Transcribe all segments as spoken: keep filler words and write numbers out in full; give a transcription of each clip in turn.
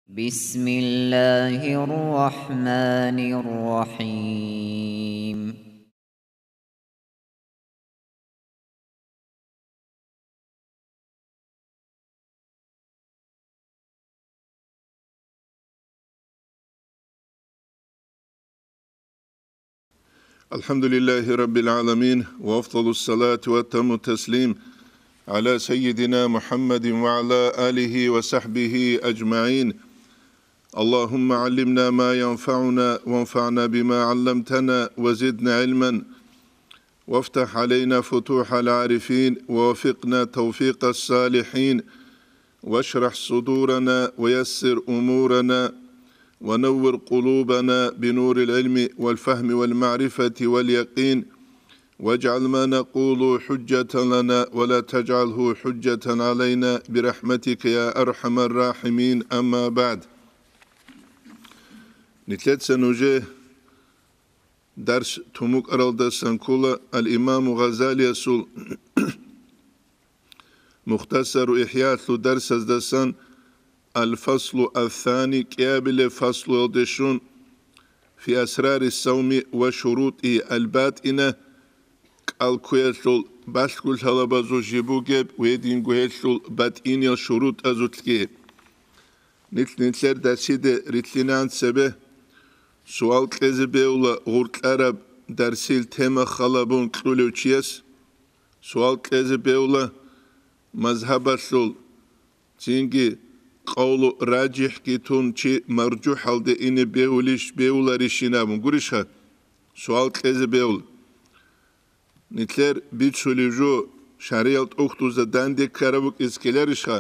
بسم الله الرحمن الرحيم. الحمد لله رب العالمين، وأفضل الصلاة وأتم التسليم على سيدنا محمد وعلى آله وصحبه أجمعين. اللهم علمنا ما ينفعنا وانفعنا بما علمتنا وزدنا علما وافتح علينا فتوح العارفين ووفقنا توفيق الصالحين واشرح صدورنا ويسر أمورنا ونور قلوبنا بنور العلم والفهم والمعرفة واليقين واجعل ما نقول حجة لنا ولا تجعله حجة علينا برحمتك يا أرحم الراحمين. أما بعد. Нилъеца нужее дарс тумукӀаралдасан ккола ал-Имаму Гъазалиясул Мухтасару ИхӀялъул дарсаздасан ал-фаслу ас-сани, кӀиабилеб фаслуялде щун, фи асрари савми ва шурутӀи ал-батӀина, кӀал ккуялъул балъголъабазул жиб бугеб ва гьединго гьелъул батӀиниял шурутӀазулъги. Нилъ-нилъер дарсиде рилълъинан цебе суал кьезе бегьула гъуркьараб дарсил тема халабун кьулев чияс, суал кьезе бегьула мазгьабалъул цинги къавлу раджихӀги тун чи маржухӀалде ине бегьулищ, бегьуларищин абун гурищха? Суал кьезе бегьула. Нилъер бицулев жо, шариял тӀухьдузда данде ккараб букӀиз ккеларищха?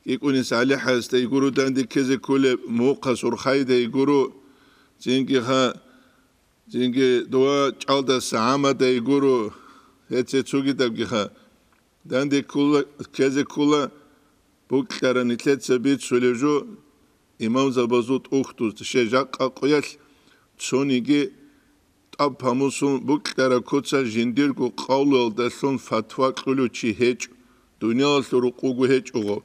КӀикӀунис ГӀалихӀасдай гуро данде ккезе кколеб, Мухъа Сурхайдай гуро, цинги ха, цинги дова чӀалдаса гӀамадай гуро, гьеце цогидабги ха. Данде ккула, ккезе ккула, букьара нилъеца бицулев жо, имамзабазул тӀухьдузда, щай жакъа къоялъ цониги тӀад памусун букьараб куцалъ жиндирго къавлуялдалъун фатва кьулев чи гьечӀо, дуниялалъул рукъуго гьечӀого.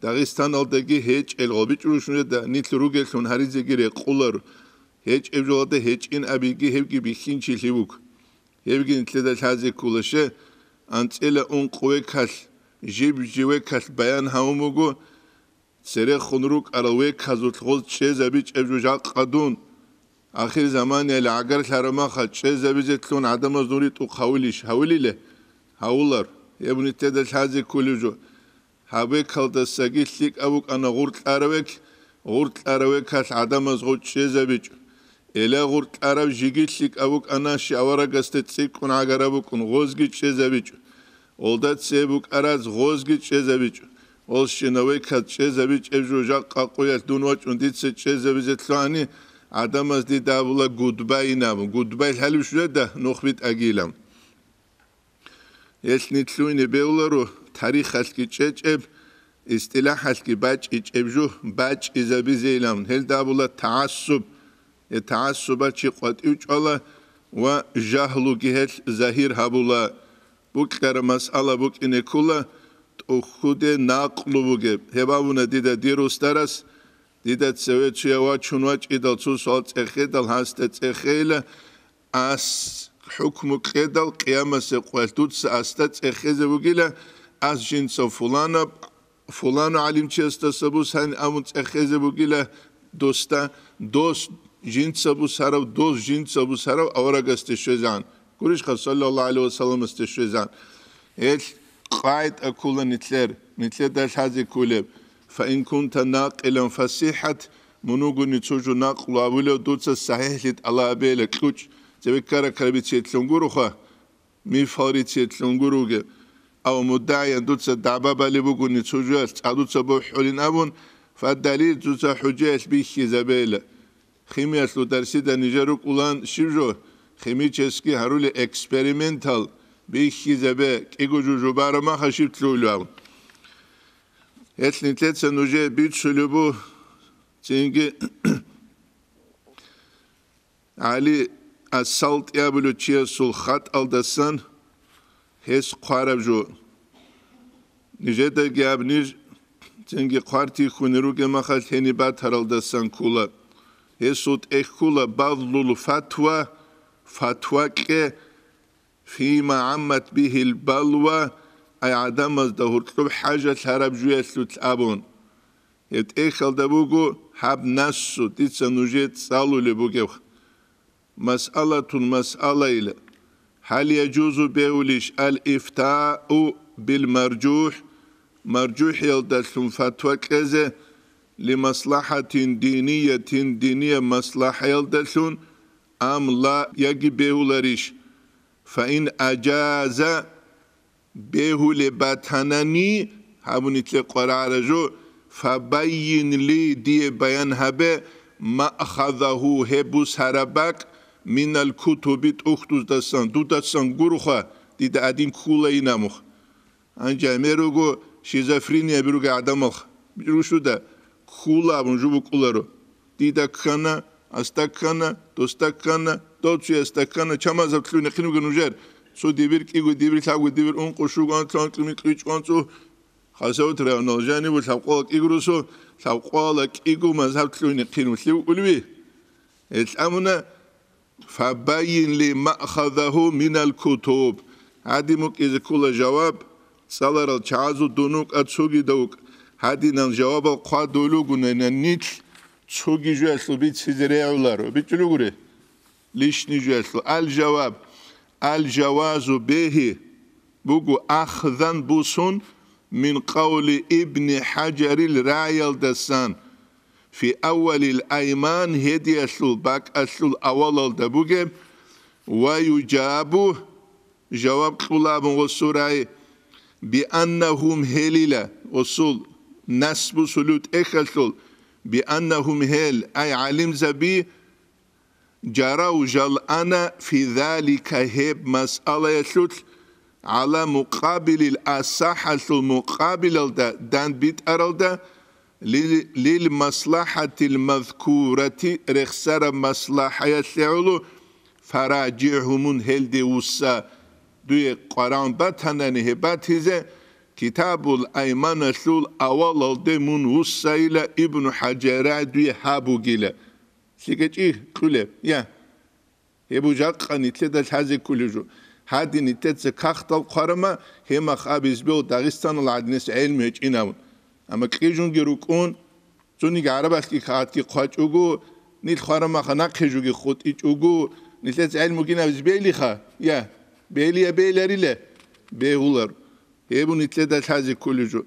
Дагъистаналдаги гьечӀел гъобичӀ рушунеда нилъ ругеллъун гьаризеги рекъоларо. ГьечӀеб жоялда гьечӀин абиги гьебги бихьинчилъи вуго. Гьебги нилъеда лъазе ккола, щай, анцӀила ункъ векалъ, жиб-жиб векалъ баян гьавун буго, церехун рукӀарал веказулъ гъоз чӀезабичӀеб жо жакъа дун, ахирзаманиялъ гӀагарлъараб махалъ чӀезабизе лъун гӀадамаз дун ритӀухъ гьавулищ? Гьавулиле? Гьавулар. Гьеб нилъеда лъазе кколев жо. Гьаб векалдасаги лъикӀаб букӀана гъуркьарав век, гъуркьарав векалъ гӀадамаз гъоз чӀезабичӀо. Эла гъуркьарав жиги лъикӀаб букӀана, щай аварагасде цӀикӀкӀун гӀагараб букӀун, гъозги чӀезабичӀо. Гъолда цебе букӀараз гъозги чӀезабичӀо. Гъолщинав веказ чӀезабичӀеб жо жакъа къоялъ дун вачӀун дица чӀезабизе лъугьани, гӀадамаз дида абула гудбайин абун. Гудбай лъалеб щведа нух битӀагилан. Гьелъ нилъуйне бегьуларо тарихалъги чӀечӀеб, истилахӀалъги бачӀичӀеб жо бачӀизабизейилан. Гьелда абула тагӀассуб. Гьеб тагӀассубалъ чи къватӀив чӀвала ва жагьлуги гьелъ загьир гьабула. Букьараб масъала букӀине ккола тӀухьде накълу бугеб. Гьеб абуна дида дир устарас, дида цеве цуяв вачун вачӀидал, цо суал цӀехедал, гьасда цӀехейила, ас хӀукму кьедал, къиямасеб къоялъ дуца асда цӀехезе вугила, ас жинца фуланаб, фулану гӀалимчиясдаса бусани абун цӀехезе вугила досда, дос жинца бусарав, дос жинца бусарав аварагасде щвезегӀан. Гурищха, саллаллагьу гӀалайгьи ва салламасде щвезегӀан. Гьелъ къагӀида ккола нилъер, нилъеда лъазе кколеб: «Фа ин кунта накъилан фасихӀат», мун вугони цо жо накълу гьавулев, дуца сахӀихӀлъи тӀалаб гьабейила, кьучӀ, цебе ккара-ккарабициялъун гуроха, мифалрициялъун гуро вугеб. Ав муддагӀиян дуца дагӀба балеб бугони цо жоялъ цӀадуца бухӀулин абун, фадалил дуца хӀужаялъ бихьизабейила. Химиялъул дарсида нижер рукӀулан щиб жо, химический гьарулел экспериментал бихьизабе, кӀиго жо жубараб маха щиб лъугьулев абун. Гьелъ нилъеца нужее бицулеб бу, цинги ГӀали ас-СалтӀи абулев чиясул хатӀалдасан гьес хъвараб жо. Нижедаги аб ниж цинги хъвартихьуни ругеб махалъ гьениб батаралдасан ккола. Гьесул тӀехь ккола базлул фатва, фатва кье, фима гӀаммат бигьил балва, ай гӀадамазда гьоркьоб хӀажат лъараб жуялъулъ абун. Гьеб тӀехьалда буго гьаб нассу дица нужее цӀалулеб бугеб. Масъалатун, масъалайила. Гьал яжузу бегьулищ ал-ифтау бил маржухӀ, маржухӀиялдалъун фатва кьезе, лимаслахӀатин диниятин, диниял маслахӀаялдалъун, ам ла, яги бегьуларищ? Фаин ажаза, бегьулеб батанани, гьабунитлъе къварагӀара жо, фабаййин ли, дие баян гьабе, маъхазагьу, гьеб бусараб бакӀ, минал кутуби, тӀухьдуздасан, дудасан гуроха, дида гьадин ккула инамух. Гьанже гӀемер руго шизофрения бируге гӀадамалха. Рушуда, ккула абун жо букӀуларо. Дида ккана, асда ккана, досда ккана, дов цуясда ккана, чамаз гьаб лъугьине хъин вугев нужер. Цо дибир кӀиго, дибир лъабго, дибир ункъо, щуго, анлъу, анкьу, микьу, ичӀго, анцӀу. Хасават районал жаниб лъабкъола кӀиго росу, лъабкъола кӀиго мазгьаб лъугьине хъин вугев улви? Гьел амуна, фабайин ли маъхазагьу минал кутуб. Гьадин букӀизе ккола жаваб, цӀаларал чагӀазул дун вукӀа, цогидав вукӀа. Гьадинал жавабал хъвадулел ругонани нилъ цоги жуялъул бицизе регӀуларо. БичӀчӀулев гури? Лишни жуялъул. Ал-жаваб. Ал-жавазу бегьи буго ахзан бусун мин къавли Ибни ХӀажарил раялдасан, фи аввалил айман, гьедиялъул бакӀалъул авалалда бугеб, ва южабу, жаваб кьула абун гъосул рай, бианнагьум, гьелила, гъосул нас бусулев тӀехьалъул, бианнагьум, гьел, ай гӀалимзаби, Жарав жал ана фи залика, гьеб масъалаялъулъ, гӀала мукъабилил асахӀалъул мукъабилалда, дандбитӀаралда, лил, лил маслахӀатил мазкурати, рехсараб маслахӀаялъе гӀоло, фаражигӀгьу, мун гьелде вусса, дуе къварагӀун батанани гьеб батизе, Китабул Айманалъул авалалде мун вуссайила, Ибну ХӀажарай дуе гьабугила. ЛъикӀачӀи кьулеб, я. Гьеб жакъа нилъеда лъазе кколев жо. Гьадин нилъеца кагътал хъварама, гьебмах абиз бегьу Дагъистаналда гьадинас гӀелму гьечӀин абун. Амма кьижунги рукӀун, цониги гӀарабалъги кагътги хъвачӀого, нилъ хъварамаха нахъе жоги хутӀичӀого, нилъеца гӀелму гьечӀин абиз бегьилиха? Я, бегьилия бегьиларила, бегьулар. Гьеб нилъеда лъазе кколев жо.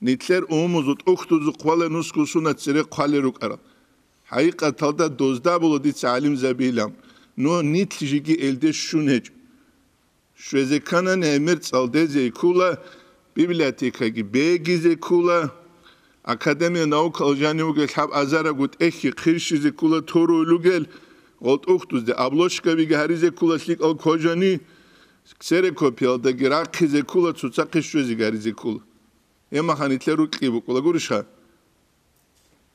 Нилъер умумузул тӀухьдузухъ вала нусго сунат цере хъвалел рукӀарал. ХӀакъикъаталда дозда буго дица гӀалимзабилан, но нилъ жеги элде щун гьечӀо. Щвезе кканани гӀемер цӀалдезе ккола, библиотекаги бегизе ккола, академия наукал жанив вугел гьаб азарагу тӀехьги хъирщизе ккола, торуй лугел, гъол тӀухьдузде обложкабиги гьаризе ккола лъикӀал кожани, ксерокопиялдаги рахъизе ккола, цоцахъе щвезеги гьаризе ккола. Гьебмаха нилъер рукьи букӀула гурищха?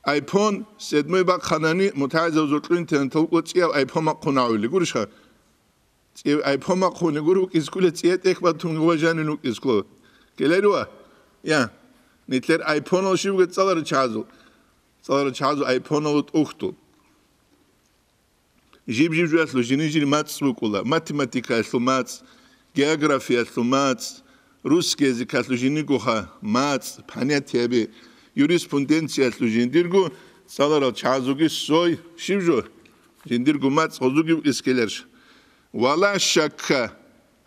Айпон седьмой бахъанани, мутагӀилзабазул кьунтен толкӀо цӀияв айпон бахъун гьавули гурищха? ЦӀияв айпон бахъуни гур вукӀиз ккола, цӀия тӀехь батун ва жанин вукӀиз ккола. Ккеларила? Я. Нилъер айпонал щибго цӀаларал чагӀазул. ЦӀаларал чагӀазул айпонал тӀухьдул. Жиб-жиб жоялъул жини-жини мацӀ букӀула: математикаялъул мацӀ, географиялъул мацӀ, русский языкалъул жинигоха мацӀ, понятияби, юриспруденциялъул жиндирго цӀаларал чагӀазулги сой, щиб жо? Жиндирго мацӀ гъозулги букӀиз ккеларищ? Вала шакка,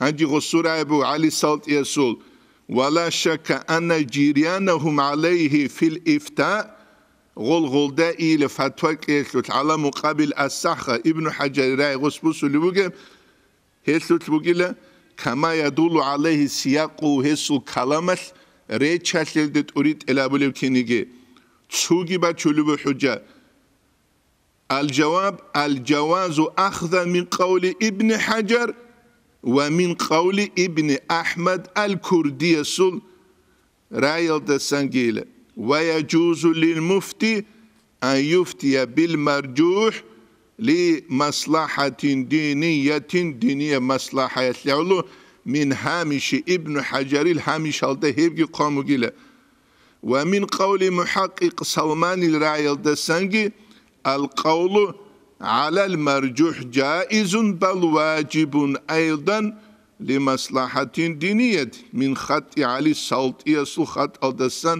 гьанже гъосул рагӀи буго ГӀали СалтӀиясул: «Вала шакка анна жирянагьум гӀалайгьи фил ифта», гъол-гъолда ила фатва кьеялъулъ, гӀала мукъабил асахӀа, Ибну ХӀажарил рагӀи гъос бусулеб бугеб, гьелъулъ бугила, кама ядуллу гӀалайгьи сиякъу, гьесул каламалъ, речалъелде тӀуритӀел абулеб киниги, цуги бачулеб хӀужа. Ал-жаваб, ал-жавазу ахзан мин къавли Ибни ХӀажар ва мин къавли Ибни АхӀмад ал-Курдиясул раялдасангила, ва яжузу лил муфти ан юфтия бил маржухӀ ли маслахӀатин диниятин, диниял маслахӀаялъе гӀоло, мин гьамиши Ибну ХӀажарил гьамишалда гьебги хъван бугила. Ва мин къавли мухӀакъикъ Салманил рагӀиялдасанги: «Ал-къавлу гӀалал маржухӀ жаизун бал важибун айдан лимаслахӀатин диният мин хатӀи ГӀали СалтӀиясул хатӀалдасан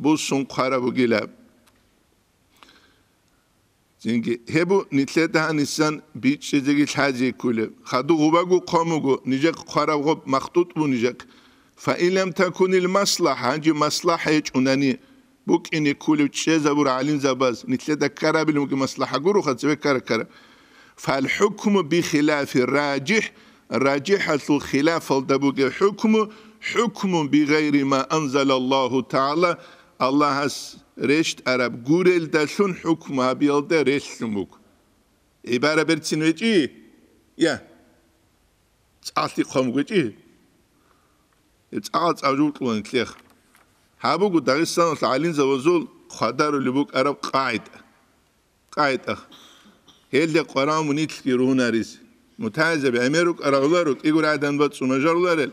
бусун хъвараб бугила». Цинги гьеб бу нилъеда гьанисан бичӀчӀизеги лъазе кколеб. Хадуб гъубаго хъван буго, нижехъ хъвараб гъоб махтӀутӀ бу нижехъ. Фаин лам такунил маслахӀа, гьанже маслахӀа гьечӀунани, букӀине кколев чӀезабур гӀалимзабаз, нилъеда ккарабилан бугеб маслахӀа гуроха, цеве ккара-ккара. Фал хӀукму бихилафи ражихӀ, ражихӀалъул хилафалда бугеб хӀукму, хӀукмун бигъайри ма анзалаллагьу тагӀала, Аллагьас рещтӀараб гурелдалъун хӀукму гьабиялда релълъун буго. ГӀибара берцин вечӀи? Я. ЦӀалъи хъван бугечӀи? Гьеб цӀакъал цӀакъ жугьутӀулан нилъехъ. Гьаб буго Дагъистаналъ гӀалимзабазул хъвадарулеб букӀараб къагӀида. КъагӀида. Гьелде къваран мун нилъги ругьунарис. МутагӀилзаби гӀемер рукӀарагӀуларо, кӀиго рагӀдан бацӀцӀун бажаруларел,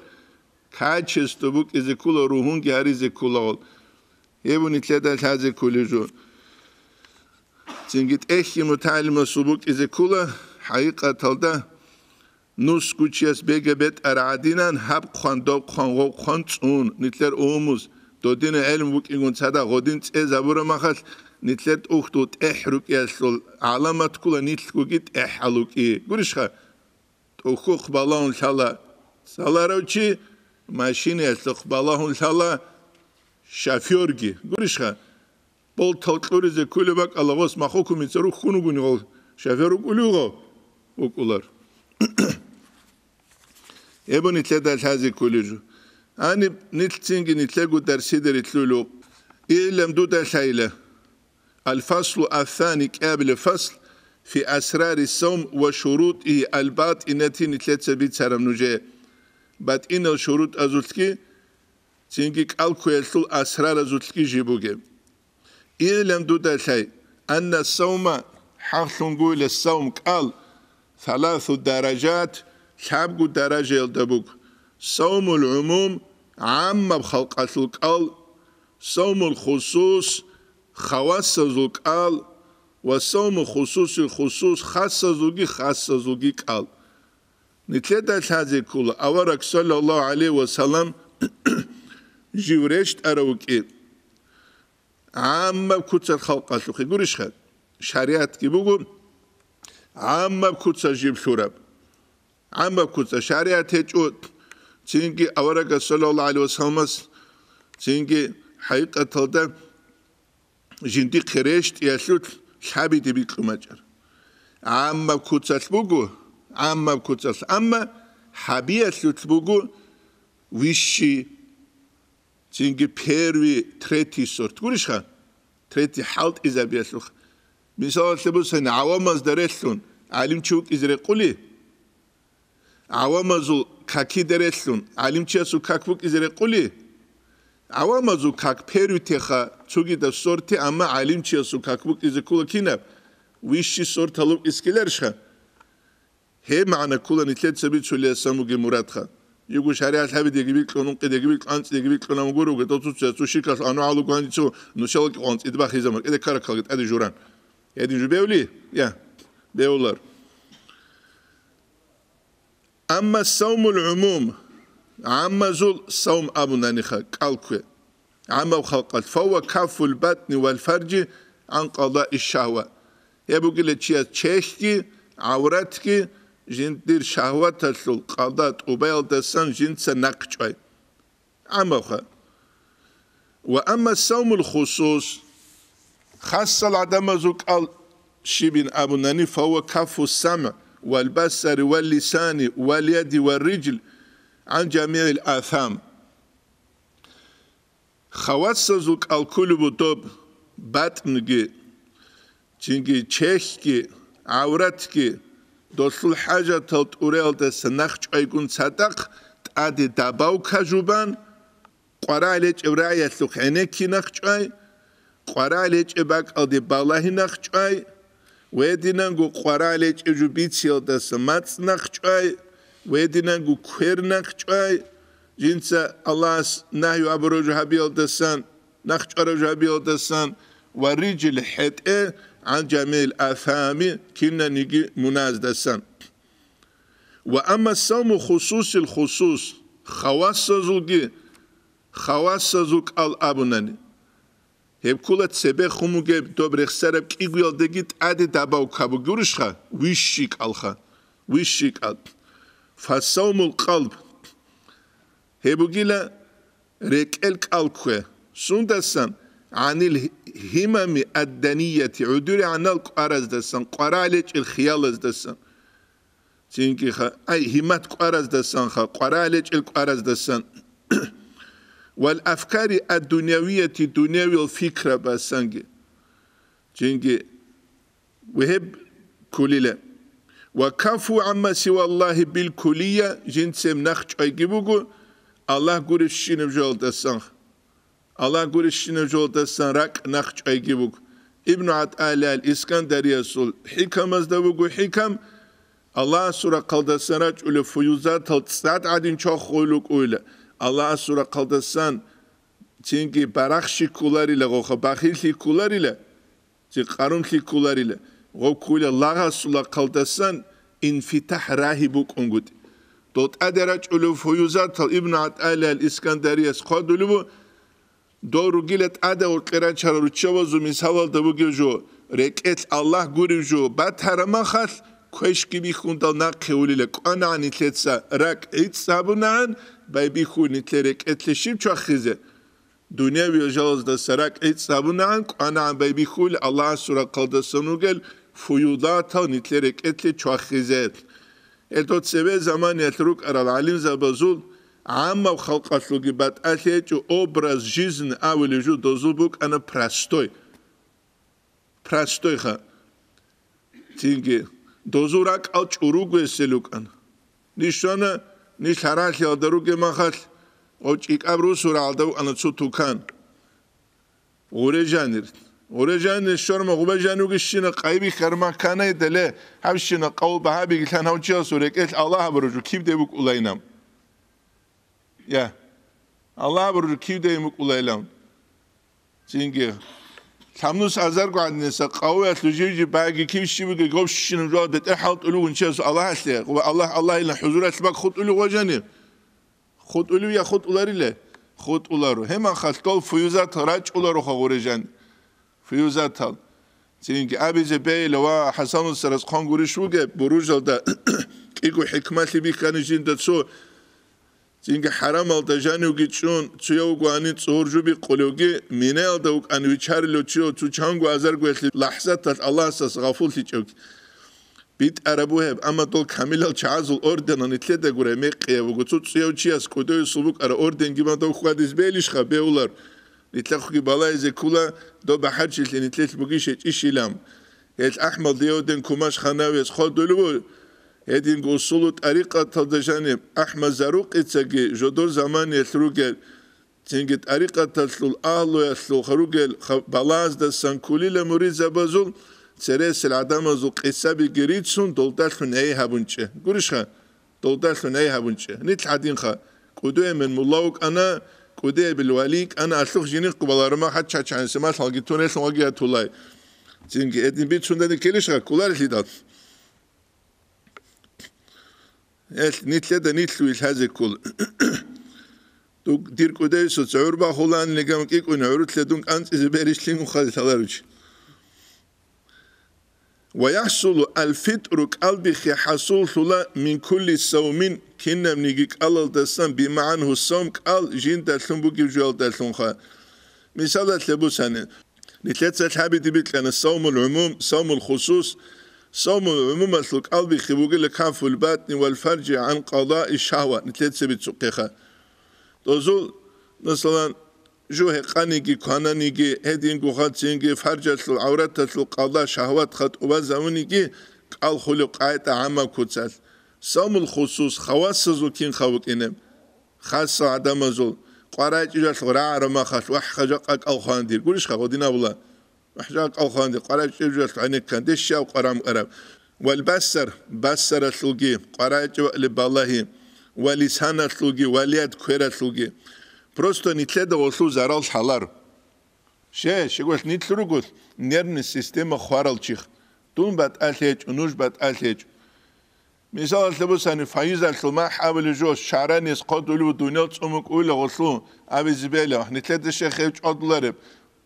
качество букӀизе ккола, ругьунги гьаризе кколагъул. Гьеб бу нилъеда лъазе кколеб жо. Цинги тӀехьги мутагӀилмасул букӀизе ккола, хӀакъикъаталда, нусго чияс бега бетӀара гӀадинан, гьаб хъван, доб хъван, гъоб хъван цӀун, нилъер умумуз, додинаб гӀелму букӀингун цадахъ гъодин цӀезабураб махалъ, нилъер тӀухьдул тӀехь рукӀиялъул гӀаламат ккола нилъгоги тӀехьал рукӀи. Гурищха? ТӀухьухъ балагьун лъала цӀаларав чи, машинаялъухъ балагьун лъала шофёрги. Гурищха? Болтал кьуризе кколеб бакӀалда гъос махукумица рухьун вугони гъов шофёр вукӀулев гъов? ВукӀулар. Гьеб бу нилъеда лъазе кколеб жо. Гьаниб нилъцинги нилъего дарсида рилълъулев. Илам дуда лъайла. Аль-фаслу ас-сани, кӀиабилеб фасл, фи асрари савм ва шурутӀигьи аль-батӀинати, нилъеца бицараб нужее батӀинал шурутӀазулъги, цинги кӀалкквеялъул асраразулъги жиб бугеб. Илам дуда лъай, анна савма, хӀакълъун гуйла савм кӀал, саласу даражат, лъабго даражаялда буго: савмул гӀумум, гӀаммаб халкъалъул кӀал, савмул хусус, хавасазул кӀал, ва савму хусусил хусус, хасазулги хасазулги кӀал. Нилъеда лъазе ккола, авараг, саллаллагьу гӀалайгьи ва саллам, жив рещтӀарав вукӀи гӀаммаб куцалъ халкъалъухъе. Гурищха? ШаригӀатги буго гӀаммаб куцалъ жив лъураб. ГӀаммаб куцалъ шаригӀат гьечӀо, цинги аварагас, саллаллагьу гӀалайгьи ва салламас, цинги хӀакъикъаталда жиндихъе рещтӀиялъулъ лъабиде бикьун бачӀар. ГӀаммаб куцалъ буго, гӀаммаб куцалъ, амма хӀабиялъулъ буго вищи, цинги первый, третий сорт. Гурищха? Третий хӀалтӀизабиялъулъ. Мисалалъе бусани, гӀавамазда релълъун гӀалимчи вукӀизе рекъули? ГӀавамазул какида релълъун гӀалимчиясул как букӀизе рекъули? ГӀавамазул как первый теха, цогидаб сорти, амма гӀалимчиясул как букӀизе ккола кинаб? Вищий сорт гьалукӀискеларищха? Гьеб магӀна ккола нилъеца бицулеасан бугеб мурадха. Юго шаригӀат лъабидеги бикьун, ункъидеги бикьун, анцӀидеги бикьун, амма гуро, гетӀал цуцаялъул щикалъ аногӀалуго гьаничо нусалги къванцӀидбахизабун, кӀеде ккара ккалги тӀаде журан. Гьедин жубевли? Я, бевлар. Амма савмул гӀумум, гӀаммазул савм абунаниха, кӀалккве. ГӀаммаб халкъалъ, фавва каффул батни вал фаржи гӀан къадаи шагьва. Гьеб бугила чияс чехьги, гӀавратги жиндир шагьваталъул къада тӀубаялдасан жинца нахъчӀвай. ГӀаммабха. Ва амма савмул хусус, хасал гӀадамазул кӀал щибин абунани, фавва каффу самъ вал басари вал лисани вал яди вал рижл гӀан жамигӀил асам. Хавасазул кӀал кколеб буго доб батӀнги, цинги чехьги, гӀавратги, долъул хӀажатал тӀуреялдаса нахъчӀвайгун цадахъ тӀаде дабавка жубан, къварагӀел гьечӀеб рагӀиялъухъ гӀенекки нахъчӀвай, къварагӀел гьечӀеб бакӀалде балагьи нахъчӀвай, гьединанго къварагӀел гьечӀеб жо бициялдаса мацӀ нахъчӀвай, гьединанго квер нахъчӀвай, жинца Аллагьас нагью абураб жо гьабиялдасан нахъ чӀвараб жо гьабиялдасан, ва рижил хӀетӀе гӀан жамил афами кинаниги муназдасан. Ва амма савму хусусил хусус, хавасазулги, хавасазул кӀал абунани, гьеб ккула цебехун бугеб доб рехсараб кӀигоялдеги тӀаде дабав кабу гурищха, вищи кӀалха, вищи кӀал. Фасавмул къалб, гьеб бугила рекӀел кӀал ккве. Сундасан? Гьанил гьимами адданияти, гӀудурегӀанал кӀвараздасан, къварагӀлечӀел хиялаздасан. Цинги ха-, ай, гьимат кӀвараздасан ха, къварагӀлечӀел кӀвараздасан. Вал афкари ад-дунявияти, дунявиял фикра басанги. Цинги вегьеб ккулила. Ва кафу амма сиваллагьи бил кулия, жинцеб нахъ чӀвайги буго, Аллагь гуребщинаб жоялдасан. Аллагь гурищинаб жоялдасан ракӀ нахъ чӀвайги буго. Ибну ГӀатӀаиллагь ал-Искандариясул хӀикамазда буго хӀикам, Аллагьасул рахъалдасан рачӀулев фуюзатал цӀад гӀадин чвахулел рукӀуйла, Аллагьасул рахъалдасан цинги барахщи кколарила гъоха, бахиллъи кколарила, ци къарумлъи кколарила, гъов ккула лагъасул рахъалдасан инфитахӀ рагьи букӀунгутӀи. Дол тӀаде рачӀулев фуюзатал Ибну ГӀатӀаиллагь ал-Искандарияс хъвадулев ву, дол ругила тӀадав къирачарал руччабазул мисалалда бугев жо, рекӀелъ Аллагь гурев жо батараб махалъ, квешги бихьундал нахъе улила, кӀванагӀан нилъеца ракӀ гӀицӀ гьабунагӀан, байбихьуй нилъер рекӀелъе щиб чвахизе? Дунявиял жалаздаса ракӀ гӀицӀ гьабунагӀан, кӀванагӀан байбихьуй Аллагьасул рахъалдасан ругел фуюдатал нилъер рекӀелъе чвахизе. Гьел дол цеве заманиялъ рукӀарал гӀалимзабазул гӀаммаб халкъалъулги батӀалъи гьечӀо, образ жизни абулев жо дозул букӀана простой. Простойха. Цинги дозул ракӀал чӀуругу эсел рукӀана. Ниж щвана, ниж лъаралъиялда ругеб махалъ, гъов чӀикӀаб русуралда вукӀана цо тукан. Гъуре жанир. Гъуре жанир щорма гъуба жануги щина къайбихьар макканайдале, гьабщина къавул багьабиги лъан гьав чиясул рекӀелъ Аллагь абураб жо кивде букӀулайинаб. Я. Аллагь абураб жо кивде букӀулайилан. Цинги. Лъабнус азарго гӀадинаса къавуялъул жив-жив баги кив щибиги гъов щинаб жо бетӀер хӀалтӀулев гьунчиясул Аллагьалъе, ва Аллагь, Аллагьилан хӀузуралъ бакӀ хутӀулев гъов жанив? ХутӀулев я хутӀулариле? ХутӀуларо. Гьеман халкъал фуюзат рачӀулароха гъуре жан. Фуюзатал. Цинги абизе бейла ва ХӀасанусарас хъван гурищ вугеб, буружалда кӀиго хӀикмалъи бихьани жинда цо, цинги хӀарамалда жанивги чӀун, цуявго гьанин цӀугьур жуби къулевги, минаялда вукӀан вичарилев чи цо чанго азаргоялъе лахӀзаталъ Аллагьасас гъафуллъичӀевги. БитӀараб бугеб, амма дол камилал чагӀазул орденал нилъеда гурай мекъияб буго. Цо цӀуяв чияс кӀудоясул букӀара орденги ма дов хьвадиз белищха беулар? Нилъехъги балайзе ккула, доб бахӀарчилъи нилъелъ бугищ гьечӀищилан. Гьел АхӀмад Леоден Кумаш ханавиас хъвадулев вуго, гьединго усулу тӀарикъаталда жаниб АхӀмад Зарукъицаги жодор заманиялъ ругел, цинги тӀарикъаталъул агьлуялъул ругел ха-, балаздасан ккулила муридзабазул цересел гӀадамазул къисабиги рицун долдалъун гӀей гьабунчӀи. Гурищха? Долдалъун гӀей гьабунчӀи. Нилъ гӀадинха. КӀудуе мен мулла вукӀана, кӀудуе бил вали йикӀана, алъух жиникъ баларма хӀачча чанси малъалги тунелъун ваги гьатулай. Цинги гьедин бицунани ккелищха, кколарелъидал. Эл, нилъеда нилъ вилъазе ккол. Дуг-, дир кӀудейсуц гӀур бахулан, лигам кӀикӀун гӀурлъе дун кӀанцӀизе беришлъин ухъазе лъаларучи. Ва яхӀсулу аль-фитру, кӀалбихьи хӀасуллъула, мин кулли савмин, кинабниги кӀалалдасан, бимагӀанагьу савм, кӀал жиндалъун бугеб жоялдалъунха. Мисалалъе бусани, нилъеца лъабиде бикьана савмул гӀумум, савмул хусус. Савмул гӀумумалъул кӀалбихьи бугила каффул батни вал фаржи гӀан къадаи шагьва, нилъеца бицухъеха. Дозул, масалан, жу гьекъаниги, квананиги, гьединго хацинги, фаржалъул, гӀавраталъул къада шагьват хатӀубазавуниги кӀал хулеб къагӀида гӀаммаб куцалъ. Савмул хусус, хавасазул кин хавукӀине? Хасал гӀадамазул, къварачӀижалъ рагӀара махалъ, вахӀ, хажакъа кӀал хвандир. Гурищха гъодинабула? МахӀжа кӀалханде къварачӀеб жоялъ гӀенеккан дещав къварам араб. Вал бассар, бассаралъулги, къварачӀеб балагьи, ва лисаналъулги, валият квералъулги. Просто нилъеда гъолъул зарал лъалар. Ще, щегоялъ нилъ руго нервный система хварал чихъ. Дун батӀалъи гьечӀо, нуж батӀалъи гьечӀо. Мисалалъе бусани, файизалъул махӀ абулеб жо, шагьранияс хъодулев дуниял цӀумукӀуйла гъолъун абизе бегьила, нилъеда щай гьев чӀвадулареб,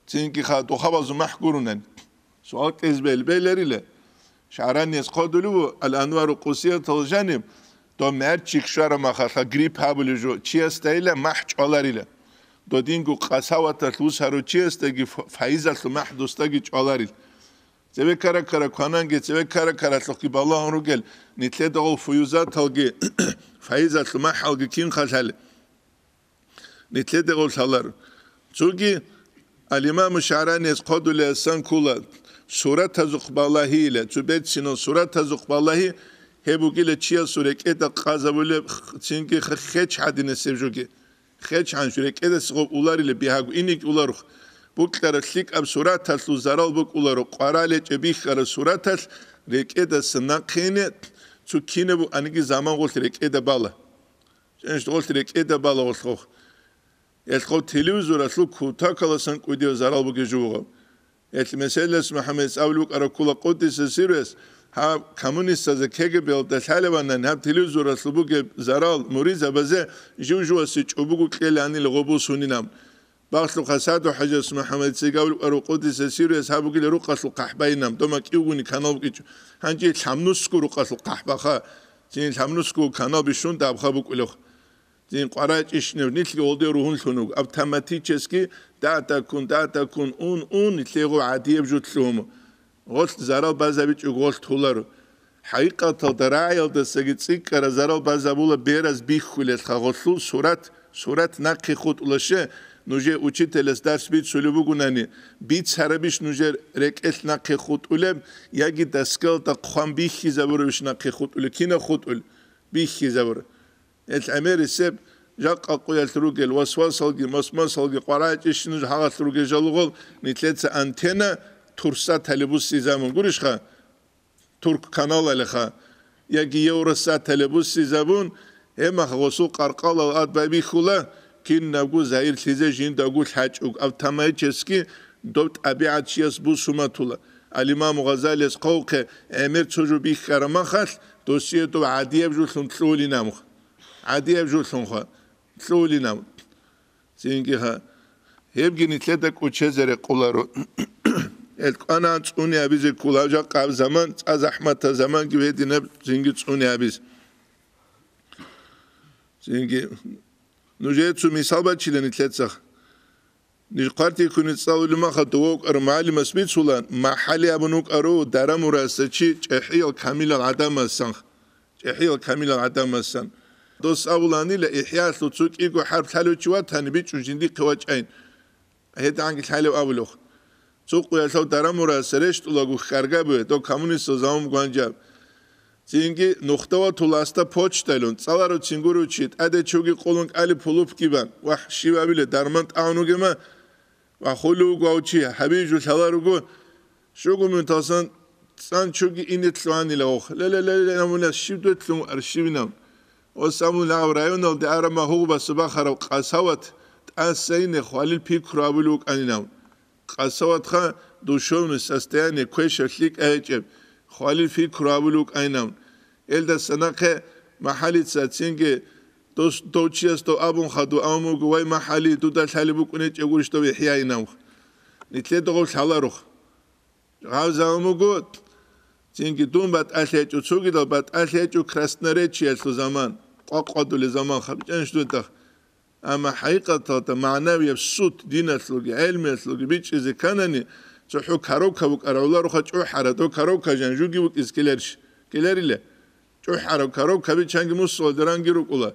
цинги ха духъабазул махӀ гурунани. Суал кьезе бегьила, бегьиларила. Шагьранияс хъодулев ву, Ал-Анвару Къудсиятал жаниб, дов мярчик щвараб махалъа грипп абулеб жо, чиясдайила махӀ чӀваларила. Додинго къасаваталъ вусарав чиясдаги ф-, файизалъул махӀ досдаги чӀваларил. Цеве ккара-ккара квананги, цеве ккара-ккаралъухъги балагьун ругел, нилъеда гъов фуюзаталги, файизалъул махӀалги кинха лъали. Нилъеда гъов лъалар. Цоги Ал-Имаму ШагӀранияс хъодулеасан ккола, суратазухъ балагьила, цо берцинал суратазухъ балагьи, гьеб бугила чиясул рекӀеда къазабулеб, цинги хеч гьадинасеб жоги. Хеч гьанжу рекӀедаса гъоб уларила бигьаго иник уларухъ. Букьараб лъикӀаб сураталъул зарал букӀуларо, къваралечӀеб бихьараб сураталъ рекӀедаса нахъене цо кинаб буаниги заман гъолъ рекӀеда бала. ЧӀенщ гъолъ рекӀеда бала гъолъ гъох. Элъ гъоб телевизоралъул кутакаласан кӀудияв зарал бугеб жо бугъаб. Гьелъ меселалъ МухӀаммадица абулеб букӀараб ккола къуддиса сирругьу, гьаб коммунистазе, КГБ-ялда лъалебанани, гьаб телевизоралъул бугеб зарал муридзабазе жив-живасе чӀобого кьеланила гъобу сунинаб. Багълъухъа Саду-хӀажас МухӀаммадицаги абулеб букӀараб къуддиса сирругьу, гьаб бугила рукъалъул хъахӀбайинаб, дома кӀиявгони канал букӀинчӀо. Гьанже лъабнусго рукъалъул хъахӀбаха, цин лъабнусго канал бищун дабха букӀулев. Цин къварачӀищинаб нилъги гъолде ругьунлъун вуго, автоматически датаккун, датаккун, ун, ун, нилъего гӀадияб жо лъугьун. Гъолъ зарал базабичӀого гъолъ толаро. ХӀакъикъаталда рагӀиялдасаги цӀикӀкӀараб зарал базабула бераз бихьулелха гъолъул сурат, сурат нахъе хутӀула ще, нужее учителас дарс бицулеб бугонани, бицарабищ нужер рекӀелъ нахъе хутӀулеб, яги доскаялда хъван бихьизабурабищ нахъе хутӀулеб, кинаб хутӀул? Бихьизабур. Гьелъ гӀемерисеб жакъа къуялъ ругел васвасалги, масмасалги къварачӀищ нуж гьагъалъ ругел жалугъал нилъеца антенна турсатали буссизабун гурищха? Турк каналалиха, яги Евросатали буссизабун, гьеб мах гъосул къаркъалал ад байбихьула, кинабго загьирлъизе жиндаго лъачӀуг автоматически доб тӀабигӀат чияс бусуматула. Ал-Имаму Гъазалияс хъавухъе гӀемер цо жо бихьараб махалъ, досие доб гӀадияб жолъун лъугьулин абун. ГӀадияб жолъунха лъугьулин абун. Цинги гьа, гьебги нилъеда кӀочезе рекъоларо. Гьел кӀванагӀан цӀуни абизе ккола жакъа гьаб заман, цӀа захӀматаб заманги гьединаб цинги цӀуни абизе. Цинги нужее цо мисал бачила нилъецаха. Ниж хъвартиккуни цӀалулеб маха дова вукӀарав мугӀалимас бицула, МахӀали абун вукӀарав Дарамураса чи чӀехӀиял камилал гӀадамасан, чӀехӀиял камилал гӀадамасан. Дос абуланила, ИхӀяалъул цо кӀиго хӀарп лъалев чи ватани, бичӀчӀун жиндихъе вачӀайин. ГьедигӀанги лъалев абулев. Цо къуялъав Дарамураса рещтӀулаго хьаргабуе, дов коммунистал заман буго гьанжаб. Цинги нухда ватула асда почтайлъун, цӀаларо цин гурев чи, тӀаде чуги къулун кӀали пулупги бан, вагь, щив абиле, дарман тӀагӀун вугема, ва хулев вуго гьав чи, гьабиже жо лъаларого, щуго мун талсан цӀан чуги ине лъугьанила гъох. Ле-ле-ле-ле, амуна щив дотлъун аршивинав? Ос амун гьав районалде араб магьугъ басабахарав къасават тӀаса ине хвалил пикру абулев вукӀанинав. Къасаватха душевное состояние квешаб лъикӀа гьечӀеб, хвалил пикру абулев вукӀайнавун. Элдаса нахъе МахӀалица цинги дос-, дов чияс дов абун хадув абун буго, вай, МахӀали, дуда лъалеб букӀун гьечӀеб гурищ дов ИхӀяинавха. Нилъеда гъов лъаларух. Гъав заман буго, цинги дун батӀалъи гьечӀо, цогидал батӀалъи гьечӀо красноречиялъул заман, къвакъвадулел заман хабичӀанищ дудахъ. Амма хӀакъикъаталда магӀнавияб сут диналъулги гӀелмиялъулги бичӀчӀизе кканани, цохӀо коробка букӀарав гӀоларуха чӀухӀараб, дов коробка жан жуги вукӀизе ккеларищ? Ккеларила. ЧӀухӀараб коробкаби чанги мусулалда ранги рукӀула.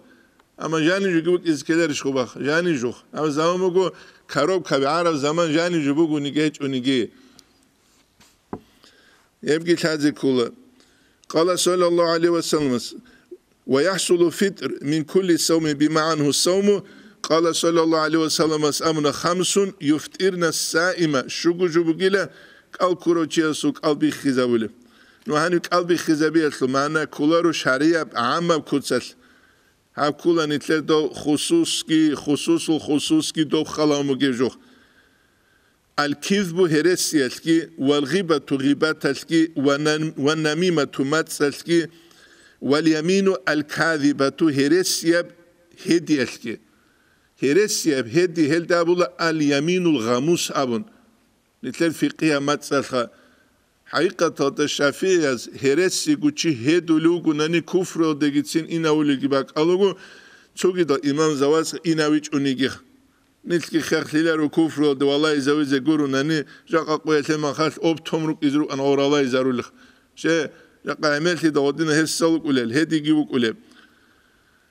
Амма жани жуги вукӀизе ккеларищ хъубах? Жани жух. Амма заман буго, коробкаби гӀараб заман жани жо бугониги гьечӀониги. Гьебги лъазе ккола. Къала саллаллагьу гӀалайгьи ва салламас: «Ва яхӀсулу фитӀр мин кулли савмин бимагӀанагьу савму». Къала саллаллагьу гӀалайгьи ва салламас абуна: «Хамсун юфтӀирна саима», щуго жо бугила кӀал ккурав чиясул кӀал биххизабулеб. Ну, гьаниб кӀал биххизабиялъул магӀна кколаро шаргӀияб гӀаммаб куцалъ. Гьаб ккола нилъер дов хусусги, хусусул хусусги дов халав бугеб жо. Аль-кизбу гьересиялъги, вал гъибату гъибаталъги, ва нам-, ва намимату мацӀалъги, вал ямину аль-казибату гьересияб гьедиялъги. Гьересияб гьеди гьелда абула аль-яминул гъамус абун. Нилъер фикъгьияб мацӀалъха. ХӀакъикъаталда шафигӀияз гьересиго чи гьедулев вугунани куфруялдегицин инавулеги бакӀалуго, цогидал имам заваз инавичӀунигиха. Нилъги хехлъиларо куфруялде валагьизавизе гурунани, жакъа къуялъе махалъ об-том рукӀизе рукӀан гъоралайзарулех. Че, жакъа гӀемерлъида гъодина гьесал вукӀулел, гьедиги вукӀулеб.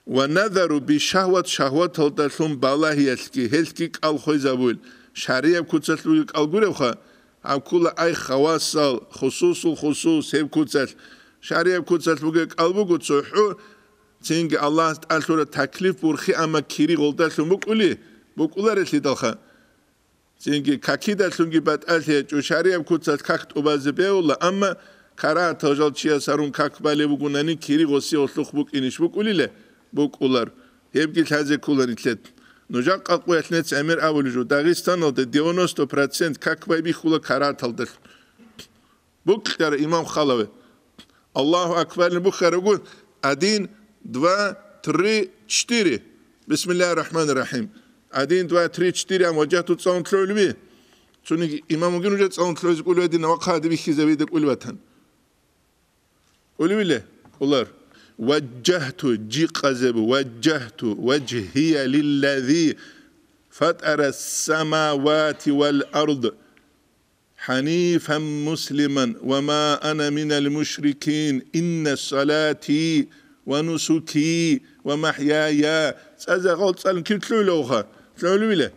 Ва назару би шагьват, шагьваталдалъун балагьиялъги, гьелъги кӀал хвезабуил, шаргӀияб куцалъ бугеб кӀал гуребха, гьаб ккула ай хавасал, хусусул хусус гьеб куцалъ, шаргӀияб куцалъ бугеб кӀал буго цохӀо, цинги Аллагьас тӀалъура таклиф бурхи, амма кири гъолдалъун букӀули, букӀуларелъидалха. Цинги какидалъунги батӀалъи гьечӀо, шаргӀияб куцалъ как тӀубазе бегьула, амма карагьатал жал чияс гьарун как балеб бугунани, кири гъосие гъолъухъ букӀинищ букӀулиле? БукӀулар. Гьебги лъазе ккола нилъер. Нужа къакъуялъ нец гӀемер абулеб жо, Дагъистаналда девяносто процент как байбихьула карагьаталдалъун. БукӀара имам халаве. Аллагьу акбарин бухьарагу: один, два, три, четыре. Бисмиллагьир рахӀманир рахӀим. Один, два, три, четыре ан ваджагьту цӀалун лъугӀулеби? Цониги имам вугин нужер цӀалун лъугӀизе кӀулев гьедина ва хъади бихьизавида кӀулев ватан. КӀулевиле? КӀулар. Ваджагьту, жикъазе бу, ваджагьту ваджгьия лиллази фатара ссамавати вал ард. حنيفا مسلما وما أنا من المشركين إن صلاتي ونسكي ومحياي. ЦӀаза гъол цӀалин киб лъугӀулевха? ЛъугӀулевила?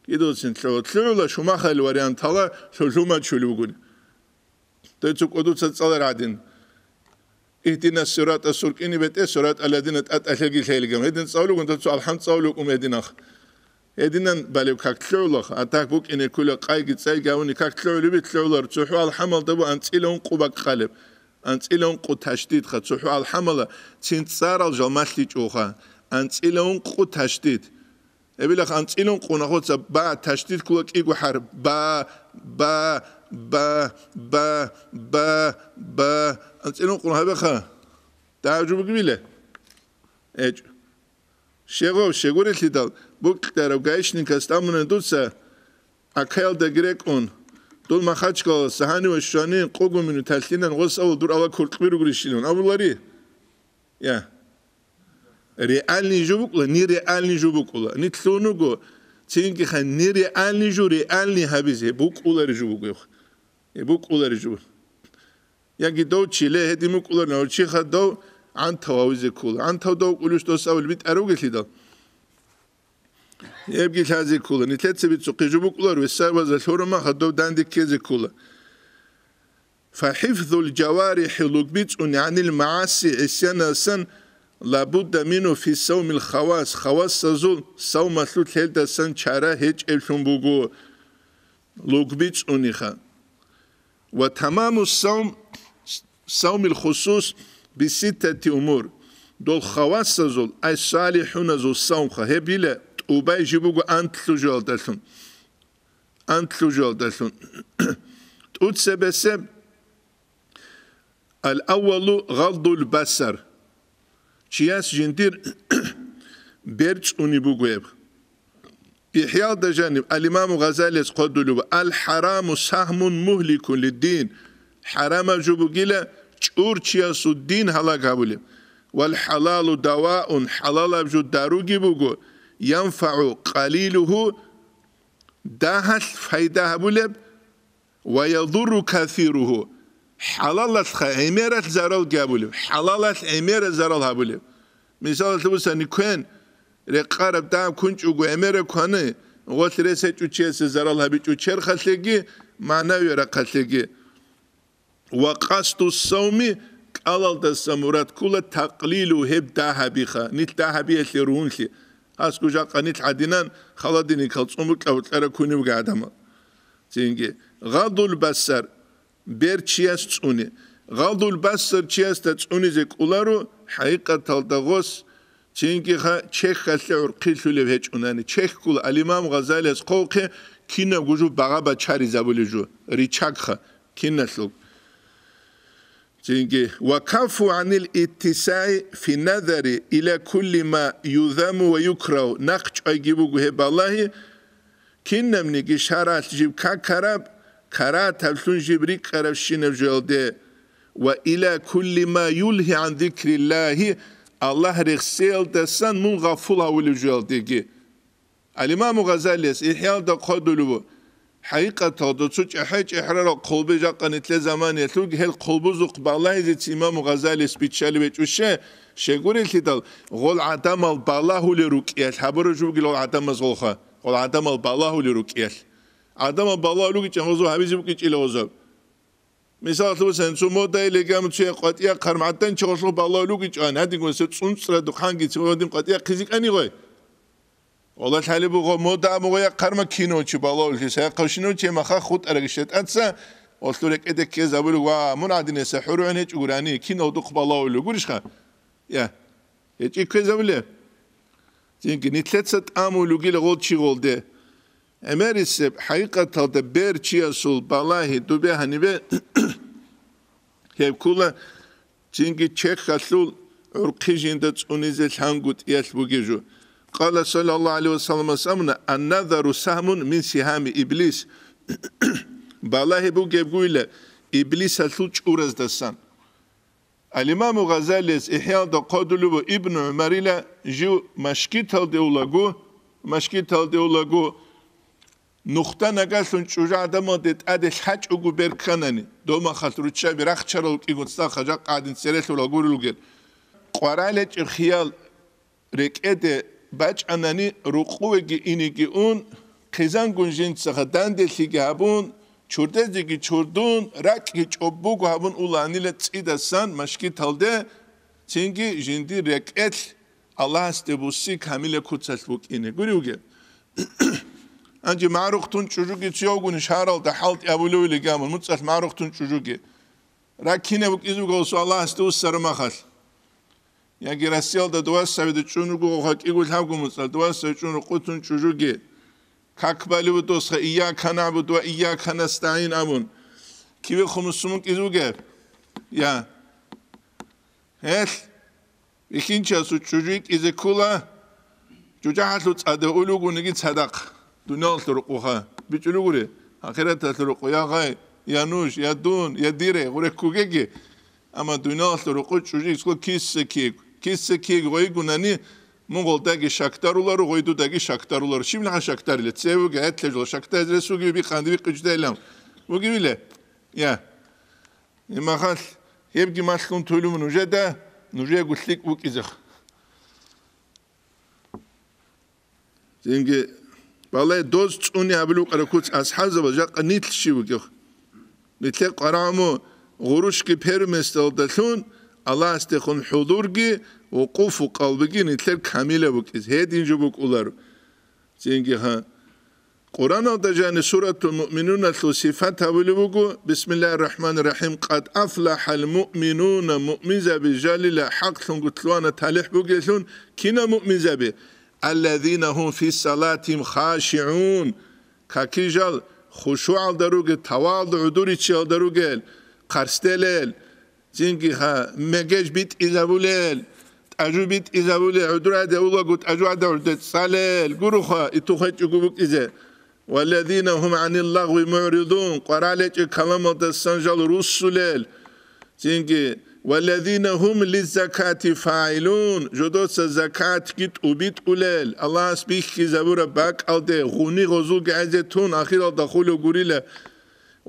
Кидоцин лъугӀу-, лъугӀула шумахал вариантала лъу-, лъумачул вугун. Дой цо кӀодуца цӀалар гӀадин. Ихдина сиратӀа суркӀини бетӀе, сиратӀа ладина тӀатӀалъаги лъелгам. Гьедин цӀалугун, дацу алхӀам цӀалукӀун гьединах. Гьединан балев как лъугӀулах, а так букӀине ккула къайги цӀайги гьавуни как лъугӀулеби лъугӀулар, цохӀо алхӀамалда бу анцӀила ункъу бакӀ къалеб. АнцӀила ункъу ташдидха, цохӀо алхӀамала цин цӀарал жал малъичӀоха. АнцӀила ункъу ташдид. Эбилах анцӀила ункъу нахуца ба ташдид ккула кӀиго хӀарп. Ба, ба, ба, ба, ба, ба. АнцӀила ункъу гьабеха. Дагьаб жо бугебила? ГьечӀо. Щегъов, щегурелъидал букьарав гаишникас тӀамуна дуца, Акаялдаги рекӀун, дун Махачкалалъ гьаниве щванин, къугу минут гьалъинан гъос авал дур ала куркьби ругрищилан абулари? Я. Реальный жо букӀула, нереальный жо букӀула. Ни лъун вуго, цинги хан нереальный жо реальный гьабизе, букӀулари жо буго. Э, букӀулари жо. Яги дов чи ле гьедин букӀуларин, гьав чиха дов гӀантав гьавизе ккола. ГӀантав дов кӀулищ дос авал битӀар вугелъидал. Гьебги лъазе ккола. Нилъеца бицухъе жо букӀулар, весарбаза лъурамаха дов данде ккезе ккола. ФахӀифзул жаварихӀи лугбицӀун гӀанил магӀаси гӀисянасан лабудда мину фи савмил хавас, хавасазул савмалъулъ гьелдасан чара гьечӀеблъун буго. ЛугбицӀуниха. Ва тамаму савм, савмил хусус биситтати умур. Дол хавасазул, ай салихӀуназул савмха, гьебила тӀубай жиб буго антлъу жоялдалъун. Антлъу жоялдалъун. ТӀуцебесеб Ал-аввалу гъаддул басар. Чияс жиндир бер цӀуни буго гьеб. ИхӀялда жаниб ал-Имаму Гъазалияс хъвадулев: «Ал-хӀараму сагьмун мугьликун лиддин». ХӀарамаб жо бугила чӀурчиясул дин гьалаг гьабулеб. «Вал хӀалалу даваун», хӀалалаб жо даруги буго, «янфагӀу къалилуху», дагьалъ пайда гьабулеб, «ва ядурру касиругьу», хӀалалалъха гӀемералъ зарал гьабулеб, хӀалалалъ гӀемерал зарал гьабулеб. Мисалалъе бусани, квен рекъараб дагь кунчӀого гӀемераб квани, гъолъ рес гьечӀо чиясе зарал гьабичӀо черхалъеги, магӀнави рахъалъеги. Ва къасду савми, кӀалалдаса мурад ккула такълилу гьеб дагьабиха, нилъ дагьабиялъе ругьунлъи. Гьасго жакъа нилъ гӀадинан, холодильникал цӀун букӀа-букьара кунебги гӀадамал. Цинги, гъадул басар, бер чияс цӀуни. Гъадул басар чиясда цӀунизе кӀоларо, хӀакъикъаталда гъос, цинги ха чехьалъе гӀурхъилъулев гьечӀунани. Чехь ккола, ал-Имам Гъазалияс хъвавухъе, Кинабго жо багъа бачаризабулеб жо, рычагха, киналъул. Цинги, «ва каффу гӀанил иттисаи фи назари ила кулли ма юзамму ва юкрагьу», нахъ чӀвайги буго гьеб балагьи, кинабниги шаргӀалъ жиб какараб, карагьатаблъун жиб рикӀкӀарабщинаб жоялде, «ва ила кулли ма юлгьи гӀан зикриллагьи», Аллагь рехсеялдасан мун гъафул гьавулев жоялдеги. Ал-Имаму Гъазалияс ИхӀяалда хъвадулев ву, хӀакъикъаталда цо чӀехӀе-чӀехӀрарал хъулби жакъа нитлъе заманиялъулги гьел хъулбузухъ балагьизеца Имаму Гъазалияс биччалев гьечӀо. Щай? Щайгурелъидал, гъол гӀадамал балагьулел рукӀиялъ гьабураб жо бугила гъол гӀадамаз гъолха, гъол гӀадамал балагьулел рукӀиялъ. ГӀадамал балагьулел рукӀичӀан гъозо гьабизе букӀинчӀила гъозаб. Мисалалъе босани, цо мода илегам цо къватӀияб хъармагӀ гӀадин чагъулъул балагьулел рукӀинчӀо, гьадин гурони цо цӀунцӀра духъанги цо гьадин къватӀияб хъизикӀани гъой. Гъолда лъалеб буго мода абун гъой хъарма кино чи балагьуллъи, саяхъавщинав чи маха хутӀараги шетӀаца, гъолъул рекӀеде ккезабулев, ва мун гӀадинаса хӀургӀун гьечӀогурани, кино духъ балагьулев гурищха? Я. ГьечӀи ккезабулеб? Цинги нитлъеца тӀамулев вугила гъол чи гъолде. ГӀемерисеб, хӀакъикъаталда бер чиясул балагьи дубе гьанибе гьеб ккула, цинги чехьалъул гӀурхъи жинда цӀунизе лъангутӀиялъ бугеб жо. Къала саллаллагьу гӀалайгьи ва салламас абуна: «Ан-назару сагьмун мин сигьами иблис». Балагьи бугебгойила иблисалъул чӀураздасан. Ал-Имаму Гъазалияс ИхӀяалда хъвадулев ву Ибну ГӀумарила жив машгиталде улаго, машгиталде улаго, нухда нагалъун чӀужугӀадамалде тӀаде лъачӀого бер кканани, домахалъ руччаби рахчарал кӀиго цӀакъ жакъа гӀадин церелъула гурел ругел. КъваралечӀеб хиял рекӀеде бачӀанани, рукъувеги инеги ун, хъизангун жинцаха данделъиги гьабун, чурдезеги чурдун, ракӀги чӀоббуго гьабун уланила цӀидасан машгиталде, цинги жиндир рекӀелъ Аллагьасде буссин камилаб куцалъ букӀине. Гури вугеб? Гьанже магӀарухъ тун чӀужуги цоявгун шагьаралда хӀалтӀи абулевили гамун, муцӀалъ магӀарухъ тун чӀужуги. Ракине букӀизе буго гъосул Аллагьасде уссараб махалъ. Яги Россиялда дувасавида чӀун руго гъоха кӀиго лъабго муцӀал, дувасави чӀун рукъутун чӀужуги. Как балев досха, «Ийяка нагӀбуду ва ийяка настагӀин» абун. Киве хумусумун кӀизе вугеб? Я. Гьелъ. Бихьинчиясул чӀужу йикӀизе ккола, жужахӀалъул цӀаде улугуниги цадахъ, дуниялалъул рукъуха, бичӀулугури, ахираталъул рукъу, я гъай, я нуж, я дун, я дире, гъуре ккугеги. Амма дуниялалъул рукъу чӀужу йикӀизе ккола киса-киг, киса-киг гъойгунани, мун гъолдаги шакдаруларо, гъой дудаги шакдаруларо. Щиб нагӀа шакдарила? Цевуги гӀетлъе жо шакдазе ресуги бихъанди бикъи жидайлан. Вугевиле? Я. Имахалъ, гьебги малъун тулун нужеда, нужего лъикӀ букӀизех. Цинги, балай доз цӀуни гьабулукъара куц асхӀабзабаз жакъа нилъ щив вугев. Нилъер къварагӀуму гъурущги первенствалдалъун Аллагьасдехун хӀузурги, вукъуфу къалбиги нилъер камила букӀиз, гьедин жо букӀуларо. Цинги гьа. Къуръаналда жани Суратул Муъминуналъул сифат гьабулеб буго, Бисмиллагьир рахӀманир рахӀим, «Къад афлахӀал муъминуна», муъминзаби жалила хӀакълъун гутлъуана талихӀ бугелъун, кинал муъминзаби? «Аллазина гьум фи салатихим хашигӀун», какижал хушугӀалда ругел, тавалдугӀ гӀодоричиялда ругел, хъарсделел, Цинги гьа, мегеж битӀизабулел, тӀажу битӀизабулел, гӀудураде улаго тӀажу гӀада гӀурде цӀалел, гуруха, итухъ гьечӀого букӀизе. «Валлазина гьум гӀанил лагъви мугӀридун», къваралечӀеб каламалдасан жал руссулел. Цинги, «Валлазина гьум лиззакати фагӀилун», жодоца закатги тӀубитӀулел, Аллагьас бихьизабураб бакӀалде гъуни гъозулги гӀезетун, ахиралда хулев гурила.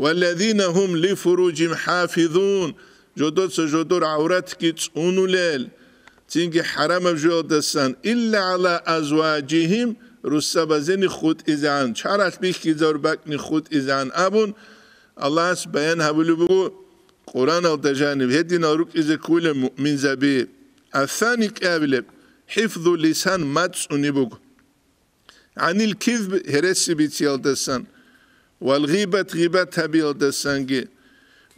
«Валлазина гьум лифуружихим хӀафизун», жодоца жодор гӀавратги цӀунулел, цинги хӀарамаб жоялдасан, «илла гӀала азважихим», русабазени хутӀизегӀан, чаралъ бихьизавур бакӀни хутӀизегӀан абун, Аллагьас баян гьабулеб буго Къуръаналда жаниб гьединал рукӀизе кколел муъминзаби. Асани кӀиабилеб, хӀифзу лисан мацӀцӀуни буго. «Гьанил кизб», гьереси бициялдасан, «вал гъибат», гъибат гьабиялдасанги,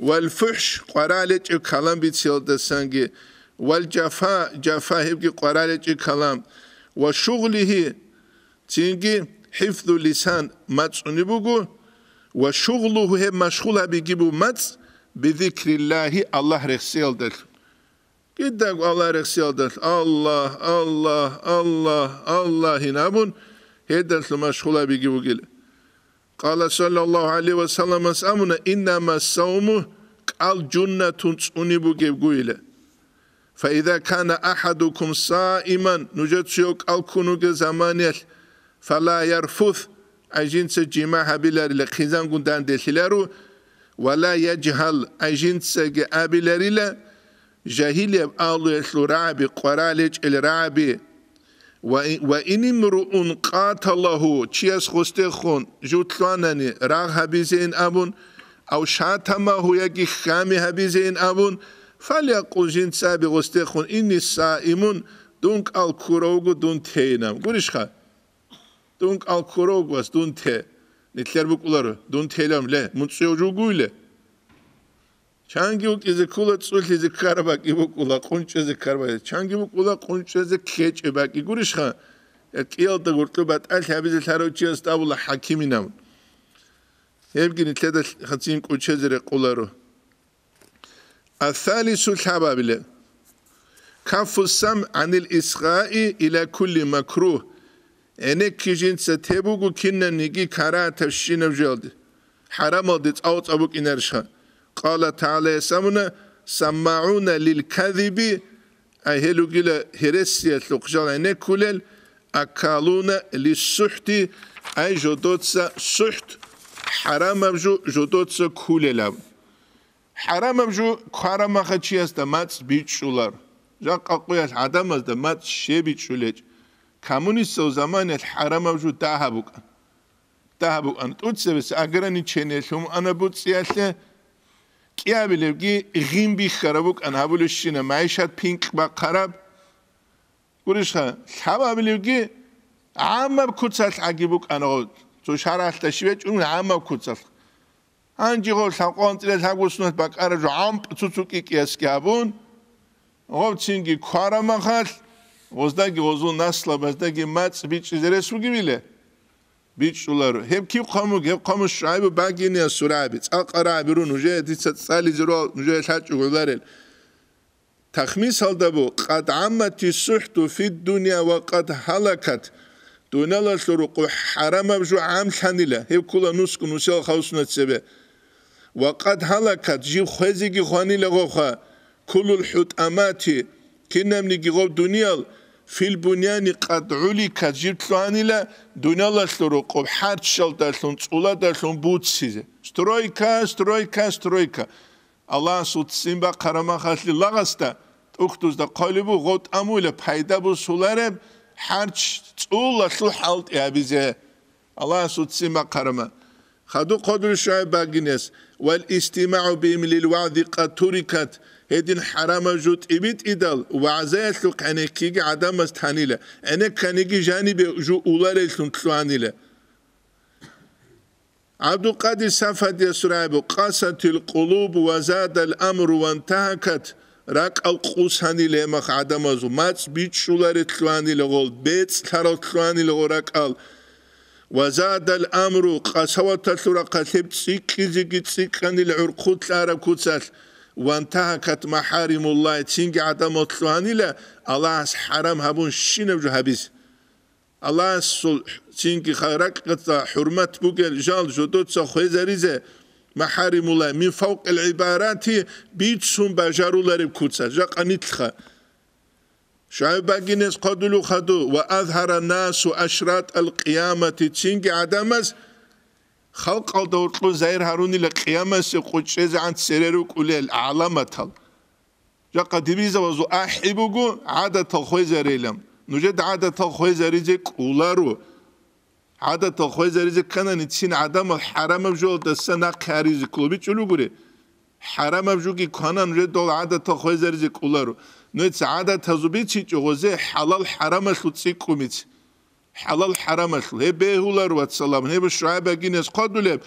«вал фухӀш», къваралечӀеб калам бициялдасанги, «вал жафа», жафа гьебги къваралечӀеб калам, «ва шугълихи», цинги хӀифзу лисан мацӀ цӀуни буго, ва шугълугьу, гьеб машгъул гьабиги буго мацӀ, бизикриллагьи, Аллагь рехсиялдалъун. Кидаго Аллагь рехсиялдалъ Аллагь, Аллагь, Аллагь, Аллагь гьин абун, гьедалъун машгъул гьабиги бугила. Къала саллаллагьу гӀалайгьи ва салламас абуна: «Иннама савму, кӀал жуннатун цӀуни бугебгойила. Фаиза кана ахадукум саиман, нужер цояв кӀал ккун вугев заманиялъ, фала ярфус, ай жинца жимагӀ гьабиларила, хъизангун данделъиларо, вала яжгьал, ай жинцаги абиларила, жагьилияб агьлуялъул рагӀаби, къварал гьечӀел рагӀаби». Ва, ва ин имруун къаталагьу, чияс гъосдехун жутлъанани рагъ гьабизейин абун, ав шатамагьу, яги хьами гьабизейин абун, фалякъул, жинца абе гъосдехун: «Инни саимун», дун кӀал ккурав вуго, дун тейин абун. Гурищха? Дун кӀал ккурав вуго, вас, дун те. Нилъер букӀуларо, дун тейин абун, ле, мун цӀуяв жугуйле? Чанги вукӀизе ккола, цӀулъизе ккараб бакӀи букӀула, къунчӀизе ккараб-, чанги букӀула, къунчӀизе ккечӀеб бакӀи. Гурищха, я кӀиялда гуркьу батӀалъи гьабизе лъарав чиясда абула хӀакимин абун. Гьебги нилъеда хацин кӀучезе рекъоларо. Ас-салису, лъабабилеб. Каффу сам гӀанил исгъаи иля кулли макругь. ГӀенекки жинца теб буго кинабниги карагьатабщинаб жоялде, хӀарамалде цӀа-цӀа букӀинарищха? Къала тагӀала, ясамуна: «СаммагӀуна лил казиби», ай гьел ругила гьересиялъухъ жал гӀенеккулел, «аккалуна лиссухӀти», ай жодоца сухӀт, хӀарамаб жо жодоца ккулелаб. ХӀарамаб жо ккараб маха чиясда мацӀ бичӀчӀулар. Жакъа къоялъ гӀадамазда мацӀ щиб бичӀчӀулечӀ. Коммунистал заманаялъ хӀарамаб жо дагьаб букӀан. Дагьаб букӀан. ТӀуцебесеб ограничениялъун ана буцӀиялъе. КӀиабилебги гъин бихьараб букӀан гьабулебщинаб, майишат пинкь бахъараб. Гурищха, лъабабилебги гӀаммаб куцалъ гӀаги букӀана гъо. Цо шаргӀалъда щиб гьечӀун гӀаммаб куцалъ. Гьанже гъо лъабкъоялда анцӀила лъабго сунат бакӀараб жо гӀампӀ цо-цо кӀикӀкӀиясги гьабун, гъов цинги ккараб махалъ, гъоздаги гъозул наслабаздаги мацӀ бичӀчӀизе рес бугебила? БичӀчӀуларо. Гьеб киб хъван буго? Гьеб хъван буго ШугӀайбу багинияб сурабаби. ЦӀакъ рагӀаби рун, нужее дица цӀализе рол, нужее лъачӀого гӀоларел. Тахмисалда бу: «Къад гӀаммати сухӀту фид дунья ва къад гьалакат». Дуниялалъул рукъу хӀарамаб жо гӀамлъанила, гьеб ккола нусго нусиял хавсуна цебе. «Ва къад гьалакат», жиб хвезеги хванила гъоха, «куллул хӀутӀамати», кинабниги гъоб дуниял, «фил буняни къад гӀуликат», жиб лъугьанила дуниялалъул рукъу хӀарччалдалъун, цӀуладалъун буцизе. Стройка, стройка, стройка. Аллагьасул ццин бахъараб махалъе лагъасда, тӀухьдузда хъвалеб буго, гъов тӀамула пайда бусулареб хӀарч цӀулалъул хӀалтӀи гьабизе. Аллагьасул ццин бахъараб ма. Хадуб хъодулев ШугӀайб багинес: «Вал истимагӀу бигьим лил вагӀзи къад турикат», гьедин хӀарамаб жо тӀибитӀидал, вагӀзаялъухъ гӀенеккиги гӀадамаз танила, гӀенекканиги жанибе жо улареллъун лъугьанила. ГӀабдулкъадир Сафадияс рагӀабу: «Къасатил къулуб ва задал амру вантагьакат», ракӀал къусанила гьемахъ гӀадамазул, мацӀ бичӀчӀулареллъугьанила гъол, бецӀлъараллъугьанила гъол ракӀал. «Ва задал амру», къасаваталъул рахъалъеб цӀикӀкӀизеги цӀикӀкӀанила, гӀурхъулъ араб куцалъ, «вантагьакат махӀаримуллагь», цинги гӀадамал лъугьанила Аллагьас хӀарам гьабун щинаб жо гьабизе. Аллагьасул цинги ха-, ракӀалда хӀурмат бугел жал жодоца хвезаризе, махӀаримула мин фавкъил гӀибарати, бицун бажарулареб куца, жакъа нилъха. ШугӀайб багинес хъодулев хаду: «Ва азгьара насу ашратал къиямати», цинги гӀадамаз халкъалда гьоркьор загьир гьарунила къиямасе къучӀезегӀан цере рукӀулел гӀаламатал. Жакъа дибизабазул ахӀи буго гӀадатал хвезарейилан. Нужеда гӀадатал хвезаризе кӀоларо. ГӀадатал хвезаризе кканани, цин гӀадамал хӀарамаб жоялдаса нахъе гьаризе ккола бичӀчӀулев гури. ХӀарамаб жоги квана, нужеда дол гӀадатал хвезаризе кӀоларо. Нужеца гӀадатазул бицинчӀо гъозе хӀалал-хӀарамалъул цӀикӀкӀумиц. ХӀалал-хӀарамалъул. Гьеб бегьулар, вацалам, гьеб ШугӀайб багинес хъодулеб,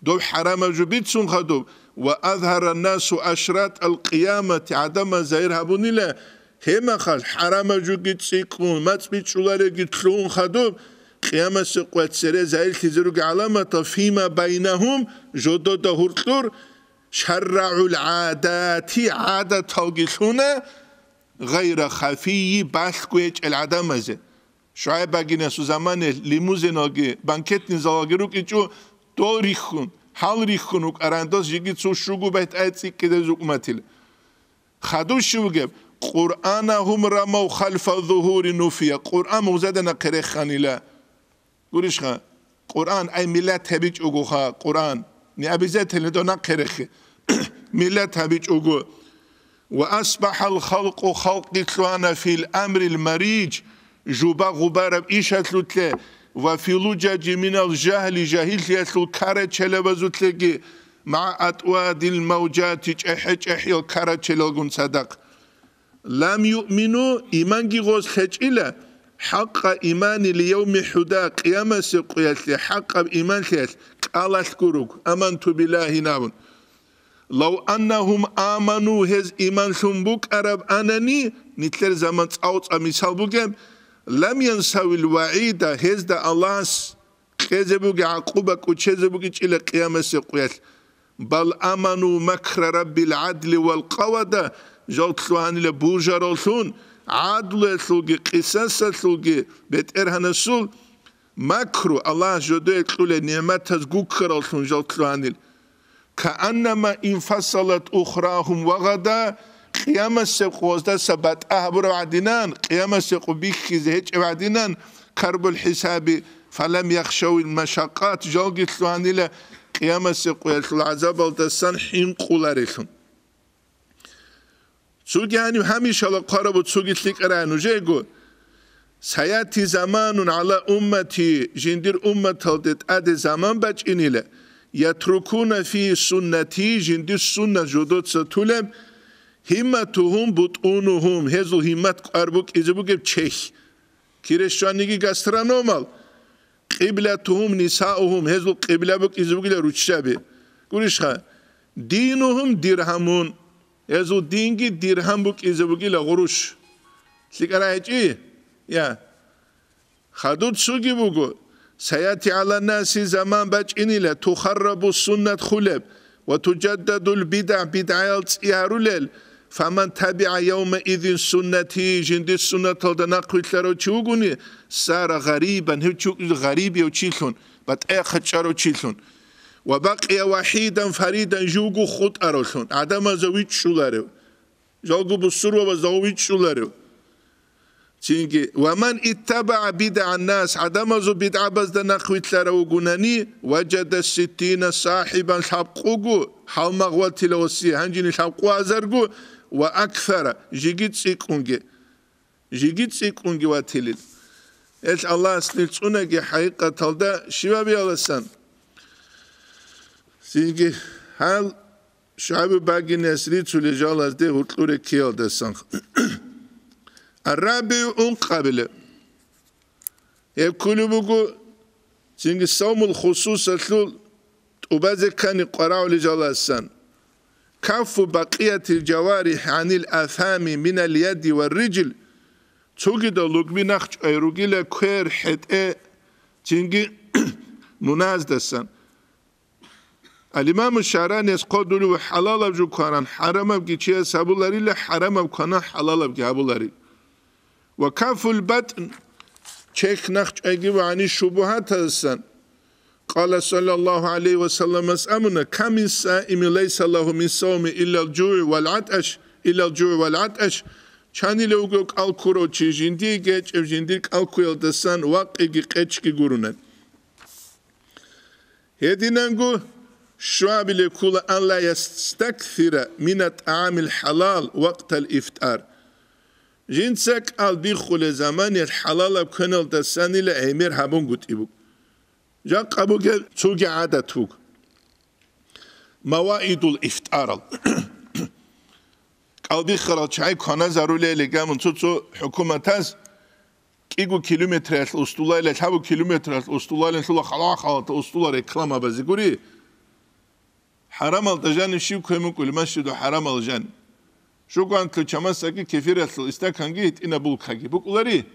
доб хӀарамаб жо бицун хадуб, «Ва азгьара насу ашратал къиямати», гӀадамаз загьир гьабунила, гьемахалъ хӀарамаб жоги цӀикӀкӀун, мацӀ бичӀчӀуларелги лъугьун хадуб, Къиямасеб къоялъ цере загьирлъизе ругел гӀаламатал, фима байнагьум, жодода гьоркьор, шаррагӀул гӀадати, гӀадаталги лъуна, гъайра хафийи, балъго гьечӀел гӀадамазе. ШугӀайб багинасул заманалъ лимузиналги банкетный залалги рукӀинчӀо, дол рихьун, гьал рихьун вукӀаран, дос жиги цо щуго байтӀай цӀикӀкӀидазе рукӀунатила. Хадуб щиб бугеб? Къуръанагьум рамав халфа зугьури нуфия. Къуръан мугъзада нахъе реханила. Гурищха? Къуръан, ай, миллат гьабичӀогоха, Къуръан. Не обязательно дов нахъе рехе. Миллат гьабичӀого. Ва асбахӀал халкъу, халкъги лъугьана, фил амрил мариж, жуба-гъубараб ишалъулъе, ва фи лужажи минал жагьли, жагьиллъиялъул карачалабазулъеги, магӀа атвадил мавжати, чӀехӀе-чӀехӀиял карачалалгун цадахъ. Лам юъмину, иманги гъоз лъечӀила, хӀакъа имани лиявми хӀуда, къиямасеб къуялъе хӀакъаб иманлъиялъ кӀалалъ гуруг, аманту билагьи абун. Лав аннагьум аману, гьез иманлъун букӀараб анани, нилъер заман цӀа-цӀа мисал бугеб, лам янсавил вагӀида, гьезда Аллагьас кьезе бугеб гӀакъуба кӀучезе бугичӀила къиямасеб къуялъ. Бал аману макра раббил гӀадли вал къавада, жал лъугьанила бужараллъун, гӀадлуялъулги къисасалъулги БетӀергьанасул макру, Аллагьас жодое кьула нигӀматаз гуккараллъун жал лъугьанил. Кааннама инфасалат ухрагьум вагъада, къиямасеб къояздаса батӀа гьабураб гӀадинан, къиямасеб къо бихьизе гьечӀеб гӀадинан, карбул хӀисаби, фалам яхшавил машакъат, жалги лъугьанила къиямасеб къоялъул гӀазабалдасан хӀинкъуларелъун. Цоги гьанив гьамишала хъварабу цоги лъикӀарай нужего, саяти заманун гӀала уммати, жиндир умматалде тӀаде заман бачӀинила, ятрукуна фи суннати, жиндир суннат жодоца тулеб, гьимматугьум бутӀунугьум, гьезул гьиммат кӀвар букӀизе бугеб чехь. Кире щваниги гастрономал, къиблатугьум нисаугьум, гьезул къибла букӀизе бугила руччаби. Гурищха, динугьум диргьамун, гьезул динги диргьам букӀизе бугила гъуруш. ЛъикӀарай гьечӀи? Я. Хадуб цоги буго, саяти гӀала наси заман бачӀинила тухаррабу суннат хулеб ва тужаддадул бидгӀа, бидгӀаял цӀи гьарулел, фаман табигӀа явмаидин суннати, жиндир суннаталда нахъвилълъарав чи вугони, сара гъарибан, гьев чи вукӀизе гъарибияв чилъун, батӀаяхъа чӀарав чилъун, ва бакъия вахӀидан фаридан, живго хутӀаравлъун, гӀадамазда вичӀчӀуларев. Жалго бусурбабазда гъов вичӀчӀуларев. Цинги, «Ва ман иттабагӀа бидагӀан нас», гӀадамазул бидгӀабазда нахъвилълъарав вугунани, «важада ситтина сахӀибан», лъабкъого гьалмагъ ватила ва си, гьанжини лъабкъо азарго ва аксара, жиги цӀикӀкӀунги. Жиги цӀикӀкӀунги ватилел. Эл Аллагьас нил цӀунаги хӀакъикъаталда щивабияласан. Цинги гьал ШугӀайб багинас рицулел жалазде гьуркьуре ккеялдасан. АррабигӀу ункъабилеб. Гьеб кколеб буго, цинги савмул хусусалъул тӀубазе ккани къварагӀулел жаласан. Каффу бакъиятил жаварихӀ гӀанил афами минал яди ва рижил, цогидал лугби нахчӀвай ругила квер, хӀетӀе, цинги нуназдасан. Ал-Имаму ШагӀранияс хъодулев хӀалалаб жо кванан хӀарамабги чияс гьабуларила, хӀарамаб кванан хӀалалабги гьабуларила. Ва кафул батӀн, чехь нахчӀвайги вагӀани шубугьатаздасан. Къала саллаллагьу гӀалайгьи ва салламас абуна: «Кам мин саимин лайса лагьу мин савми иллал жугӀу вал гӀатӀаш, иллал жугӀу вал гӀатӀаш». Чанила вугев кӀал ккурав чи жиндие гечӀеб жиндир кӀал ккуялдасан вакъиги къечги гуруна. Гьединанго щуабиле ккола: «Ан ла ястаксира мина тӀагӀамил хӀалал вакътал ифтар». Жинца кӀал биххулел заманиялъ хӀалалаб квеналдасанила гӀемер гьабунгутӀи буго. Жакъа бугеб цоги гӀадат буго. Маваидул ифтарал. КӀал биххарал чагӀи кваназарулел гамун цо-цо хӀукуматаз кӀиго километралъ устулайла, лъабго километралъ устулайла, лъула хала-халата устула рекламабазе гури. ХӀарамалда жанив щив квен букӀулеб, Масжиду ХӀарамал жанив? Шугьантлъу чамасаги кефиралъул истаканги гьитӀина булкаги букӀулари?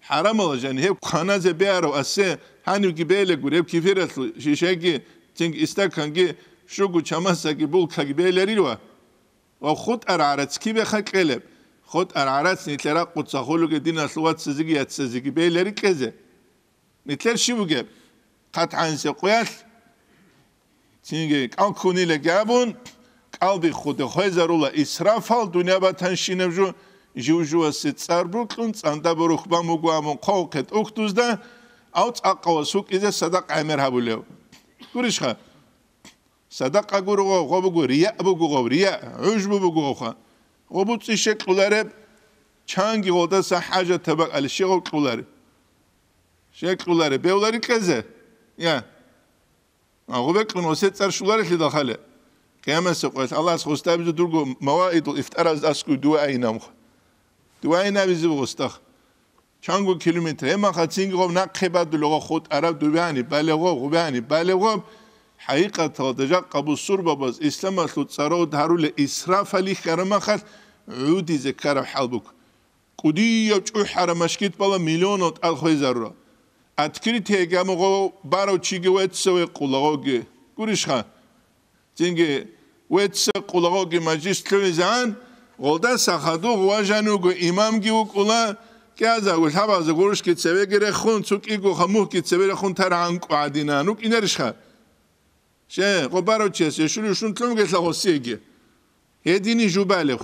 ХӀарамала жани гьеб кваназе бегьарав асе гьанивги бегьилагури, гьеб кефиралъул шишаги, цинги истаканги, щуго чамасаги, булкаги бегьиларила. Ва хутӀар гӀарац кибеха кьелеб? ХутӀар гӀарац нилъер ракъуца хулуге диналъул вацазеги яцазеги бегьилари кьезе. Нилъер щиб бугеб? ХъатӀ гьанже къоялъ, цинги кӀал ккунилеги абун, кӀал биххуде хвезарула исрафал, дунъя батанщинаб жо, жив-живасе цӀар букьун, цӀанда борухь бан буго абун хъвагьухъе тӀухьдузда, ав цӀакъав вас вукӀизе садакъа гӀемер гьабулев. Гурищха? Садакъа гуро гъов, гъо буго, рияъ буго гъов, рияъ, гӀужбу буго гъовха. Гъо буцӀи щекь кьулареб, чанги гъолдаса хӀажатаб бакӀалъе щегъов кьулареб. Щекь кьулареб, бевлари кьезе. Я. А гъубекьун ва се цӀар щуларелъидал хъале. Къиямасеб къоялъ Аллагьас гъустабизе дурго маваидул ифтараз аскуй дугьаинамха. Дугьаинабизе гъустах. Чанго километр. Гьебмахъа цинги гъоб нахъе бадулев гъо хутӀараб дубяни, балев гъоб, гъубяни, балев гъоб. ХӀакъикъаталда жакъа бусурбабаз исламалъул цӀарав гьаруле исрафали хьарамахалъ гӀудизе ккараб хӀал буго. КӀудияв чӀухӀараб машгитбала миллионал тӀад хвезарура. Открытиеги гьабун гъо барав чиги веццаве къулагъоги. Гурищха? Цинги веццаве къулагъоги мажлис лъугӀизегӀан, гъолдаса хадув важан вуго, имамги вукӀула, кӀиазарго лъабазе гурушги цевеги рехун, цукӀиго хамухги цеве рехун таргӀан кӀу гӀадинан вукӀинарищха? Ще, гъо барав чияс яшули шун лъун вугелъа гъосиеги. Гьедини жубалев.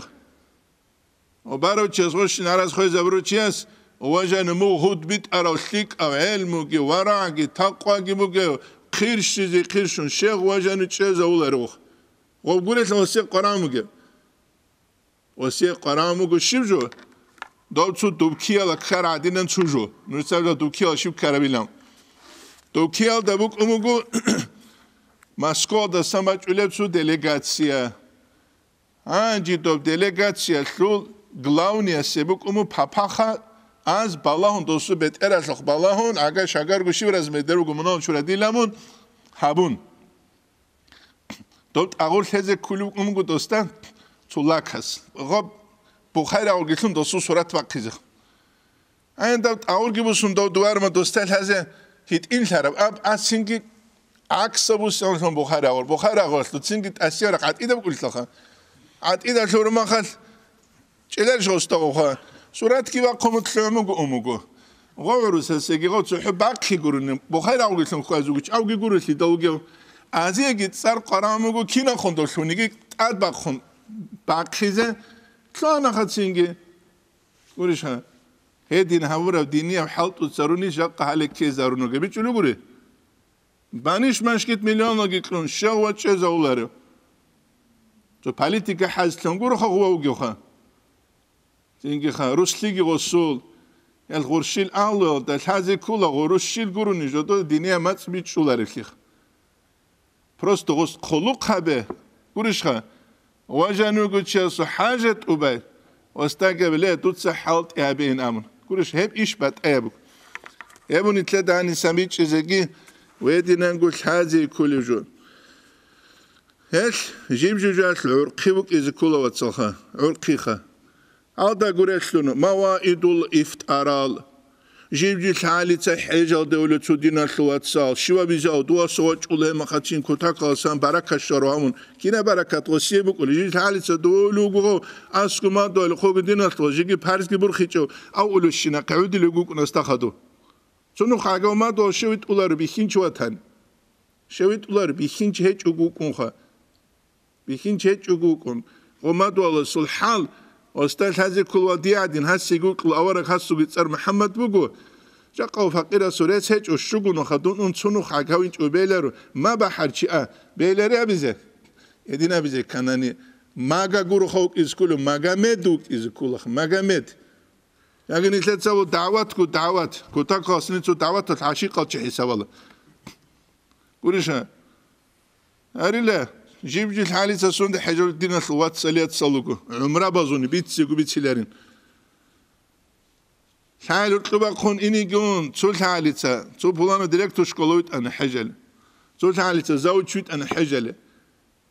Ва барав чияс, гъощин гьараз хвезабурав чияс, важани мугь гьуд битӀарав лъикӀав, гӀелмуги, варагӀги, такъваги бугев, хъирщизе хъирщун, щегъ важани чӀезавуларев. Гъов гурелъа гъосие къварагӀун бугев. Гъосие къварагӀун буго щиб жо? Дов цо дубкияла ккар гӀадинан цо жо. Нужеца дубкияла щиб ккарабилан? Дубкиялда букӀун буго Москвалдасан бачӀулеб цо делегация. Гьанже доб делегациялъул главниясе букӀун бу папаха, аз балагьун, досу бетӀералъухъ балагьун, гӀага-шагарго щиб размерда руго мунагьал чурадиламун гьабун. Доб тӀагъур лъезе ккулев вукӀун буго досда цо лакас. Гъоб Бухари рагъулгилъун досул сурат бахъизе. Гьанин даб тӀагъурги бусун дов дугьарума досда лъазе гьитӀинлъараб аб, а цинги гӀаксаб бусанлъун Бухари агъур. Бухари агъурлъу цинги тӀасиярахъ гӀатӀидаб кӀуллъаха. ГӀатӀидалъул румахалъ чӀеларищ гъостагъуха? Суратги бахъун лъугӀун буго умуго. Гъо гӀурусасеги гъо цохӀо бахъи гурони, Бухари агъурлъун хьвазугич авги гурулъи довгев. Азиеги цӀар къварагӀун буго кинахун долъуниги тӀад бахъун бахъизе лъугьанаха цинги. Гурищха, гьедин гьавурав динияб хӀалтӀу царунищ жакъа гьале ккезарун вугеб бичӀчӀулев гури? Банищ машгит миллионалги кьун, щав вачӀезавуларев? Цо политика хӀазлъун гурха гъував вугевха. Цинги ха, руслъиги гъосул, гьел гъурщил агьлуялда лъазе ккула гъо руссил гурони жодо динияб мацӀ бичӀчӀуларевлъи. Просто гъос хъулухъ гьабе, гурищха, ва жанугучиясул хӀажат убай, ва стагабиле дуца хӀалтӀи гьабеин абун. Гурищ, гьеб иш батӀаяб буго. Гьеб нилъеда гьанисан бичӀчӀизеги, гьединанго лъазе кколев жо. Гьелъ жиб-жужалъ гӀурхъи букӀизе ккола, вацалха, гӀурхъиха. Алда гурелъун, маваидул ифтарал. Жиб-жил лъалица хӀежалде уле цо диналъул вацал, щивабизе авдуаса вачӀуле махъацин кутакаласан баракат щварав гьавун. Кина баракат гъосие букӀули, жил лъалица дове уле вуго, асгу мадугьали хъуги диналъул, жиги парзги бурхичӀев, ав улещина хъагӀудилев вукӀун астахаду. Цунухъ гӀагав мадугьал щевитӀуларо бихьинчи ватани. ЩевитӀуларо бихьинчи гьечӀого вукӀунха. Бихьинчи гьечӀого вукӀун, гъомадуаласул хӀал, оста лъазе кколвал диадин, гьасиги вукьул авараг гьасулги цӀар МухӀаммад буго. Жакъав факъирасул рес гьечӀо, щугуна хадун ун цунухъ гӀагавинчӀо беларо, ма бахӀарчи а, белари абизе. Гьедин абизе кканани, мага гуроха вукӀизе кколев, Магомед вукӀизе кколаха, Магомед. Яги нилъецаво дагӀватго дагӀват, кутакаласницо дагӀваталъ гӀашикъал чи хӀисабала. Гуриша, Арила, жиб-жил хӀалица сунда хӀежал диналъул вацал яцал руго, гӀумра базуни, биццего бициларин. ЛъагӀел уркьубахъун инигун, цо лъагӀалица, цо пулана директор школа витӀана хӀежали. Цо лъагӀалица завуч витӀана хӀежали.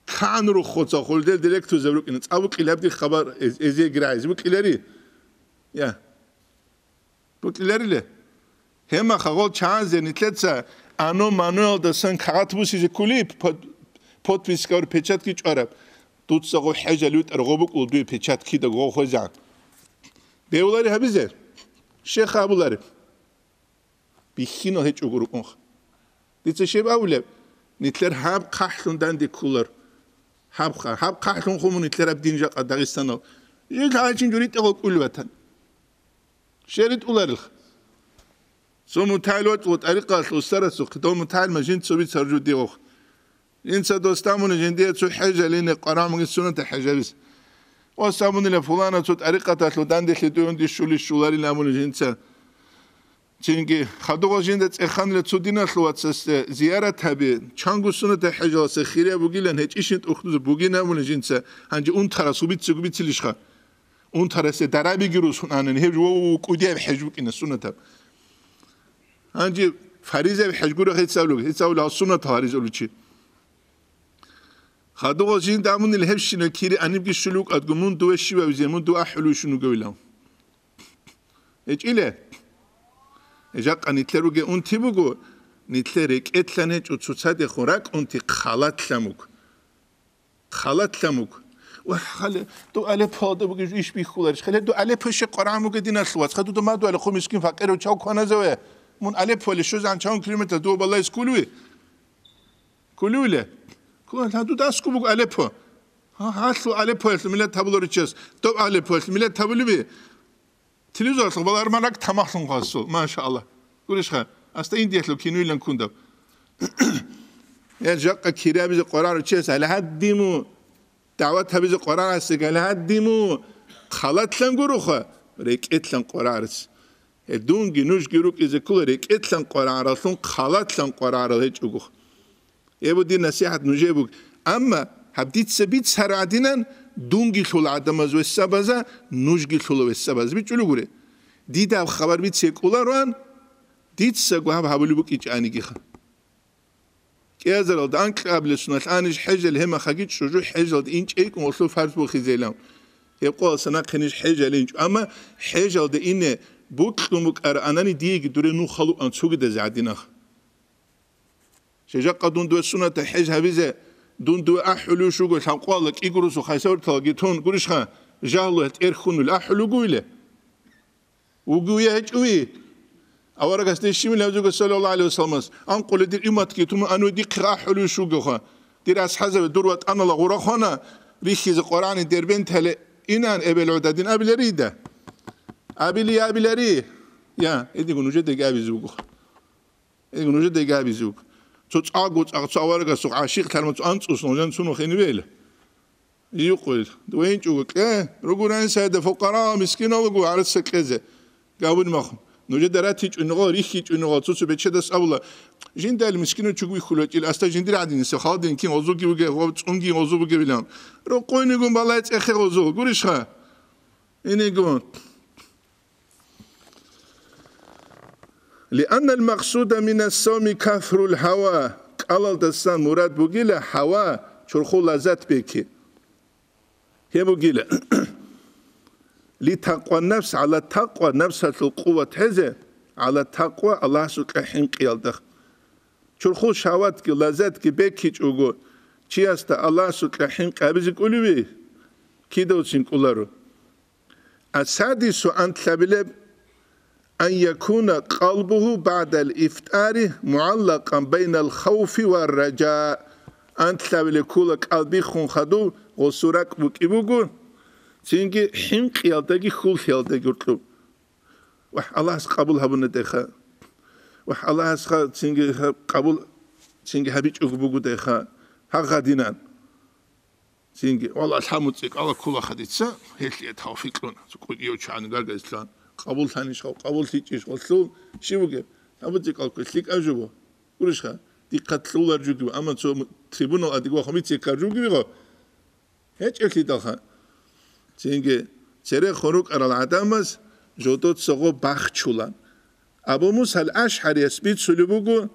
Кан руххуца хулдел директорзаб рукӀина, цӀабукьилаб дих хабар эз-, эзеги рагӀизе букӀилари? Я. Букьиларила. Гьемаха гъол чагӀазе нилъеца ано-маноялдасан кагъат бусизе ккулеб, под-, подписка ва печатки чӀвараб. Дуца гъо хӀежал витӀар гъо букӀул дуе печат кида гъо хвезан. Бевлари гьабизе. Щех абулареб. Бихьинал гьечӀого рукӀунха. Дица щиб абулеб? Нилъер гьаб хъахӀлъун данде кколар. Гьаб хъа-, гьаб хъахӀлъун хъумун нилъер гьаб дин жакъа Дагъистанал. Жил гьайчин журитӀа гъо кӀулев ватан. Шери тӀуларилха. Цо мутагӀил вачӀун тӀарикъалъ устарасухъе, дов мутагӀил мажин цо бицар жо дигъухъ. Инца дос тамуни жиндие цо хӀежалине къварамуги суннатал хӀежабис. Ос абунила фулана цо тӀарикъаталъул данделъи дугьунди щули щуларил абуни жинца. Цинги хадугъа жинда цӀеханила цо диналъул вацасде зиярат гьаби, чанго суннатал хӀежаласа хирияб бугилан гьечӀищин тӀухьдуза бугин абуни жинца, гьанже унтарас убицего бицилищха? Унтарасе дарабиги русун анани, гьеб жо кӀудияб хӀеж букӀина суннатаб. Гьанже фаризаяб хӀеж гуро гьецӀавлуг, гьецӀавлугьал суннатал гьаризавлучи. Хадугъал жинда амунил гьебщинал кири анибги щулев вукӀадго, мун дуве щивавизе, мун дува ахӀулев вищун вугевилан. ГьечӀиле? Жакъа нилъер ругел унти буго, нилъер рекӀелъан гьечӀо цоцадехун ракӀунти халатлъан вуго. Халатлъан вуго. Ва хали, ду Алеппоялда бугеб иш бихьуларищ? Хали, ду Алеппо щай къварагӀан бугеб диналъул вац? Хадуда мадугьали хъу мискин факъирав чав кваназаве. Мун Алеппоялде щвезегӀан чавун километр дуба балайс кколеви? Кколевиле? Ккола, гьадуда аскӀуб буго Алеппо. Гьа, гьалъул Алеппоялъул миллат гьабуларичияс, доб Алеппоялъул миллат гьабулеби? Телевизоралъухъ балагьарман ракӀ тамахлъун хъвасул, машааллагь. Гурищха, аста Индиялъул киноилан кундаб. Я жакъа кирабизе къварагӀарав чияс гьале гьадиму, дагӀват гьабизе къварагӀарасеги гьале гьадиму, халатлъан гуроха, рекӀелъан къварагӀарас. Гьел дунги нужги рукӀизе ккола рекӀелъан къварагӀаралъун, халатлъан къварагӀарал гьечӀого. Гьеб дир насихӀат нужее буго. Амма гьаб дица бицараб гӀадинан, дунги лъула гӀадамаз весабаза, нужги лъула весабаз бичӀчӀулев гуре. Дида гьаб хабар бице кӀолароан, дицаго гьаб гьабулеб букӀинчӀанигиха. КӀиазаралда анкьабилеб соналъ аниж хӀежал гьемахаги чӀужу хӀежалда инчӀейкӀун гъолъул фарз бухизейилан. Гьеб къоялъа нахъе ниж хӀежал инчӀо. Амма хӀежалда ине бокьун букӀараанани диеги дуре нухалуан цогидазе гӀадинах. Жакъа дун дуе суннатал хӀеж гьабизе, дун дуе ахӀулев щуго лъанкъоялда кӀигурусу хайсаверталги тун гурищха, жагьлу гьел тӀерхьунул ахӀулев вугевиле? Вугевия гьечӀови? Аварагас дещимил гьавзуга саллаллагьу гӀалайгьи вассаламас, анкъуле дир иматги туму ануй дихъе ахӀулев щугоха. Дир асхӀазабе дур ватӀанала гъура хвана, рихьизе Къуръани Дербентале инан эбел гӀодадин абиларида? Абили абилари? Я, эдиго нужедаги абизе вугоха. Эго, нужеда гьабизуг. Цо цӀакъго цӀакъ цо аварагасухъ гӀашикълъарман цо анцӀус нужан цунухъ гьенивел. Юкъуйл. ВегьинчӀого кье, ругурани сайда фукъарагъа, мискиналго гӀарцса кьезе. Гавун махун. Нужеда ратичӀунигъал, рихьичӀунигъал, цо-цо бечедас абула. Жиндал мискинав чуг вихьулачил, аста жиндир гӀадиниса, халдин кин гъозуги бугев, ва цӀунгин гъозу бугевилан. Рокъойнигун балай цӀехе гъозу, гурищха? Инигун. لأن المقصود من الصوم كفر الهوى, кӀалалдасан мурад бугила гьава, чурхул лаззат бекки. Гьеб бугила. لتقوى النفس على التقوى, напсалъул къуват гьезе, على التقوى, Аллагьасукьа хӀинкъиялда. Чурхул шагьватги лаззатги беккичӀого, чиясда Аллагьасукьа хӀинкъи гьабизе кӀолеви? Кидавцин кӀоларо. السادس, анлъабилеб, أن يكون قلبه بعد الإفطار معلقا بين الخوف والرجاء. Анлъабилеб ккола кӀал биххун хадув гъосул ракӀ букӀи буго, цинги хӀинкъиялдаги хьуллъиялдаги гьоркьоб. Вагь, Аллагьас къабул гьабуна дехъа. Вагь, Аллагьасха цинги гьаб-, къабул цинги гьабичӀого буго дехъа. Гьагъадинан. Цинги, валлагь, лъаб муцӀи кӀала ккола хадица, гьелъие тавфикълъун, цо кӀудияв чан гаргайс лъан, къабул лъанищ гьав, къабул лъичӀищ гъолъул, щиб бугеб? Лъаб муцӀи кӀал кколъи лъикӀаб жо буго. Гурищха, дихъа лъулар жугив, амма цо му-, трибунал адиг вахун бицеккар жугив гъо? ГьечӀелъидалха. Цинги, церехун рукӀарал гӀадамаз жодоца гъо бахчулан. Абу Муса ал-АшгӀарияс бицулеб буго,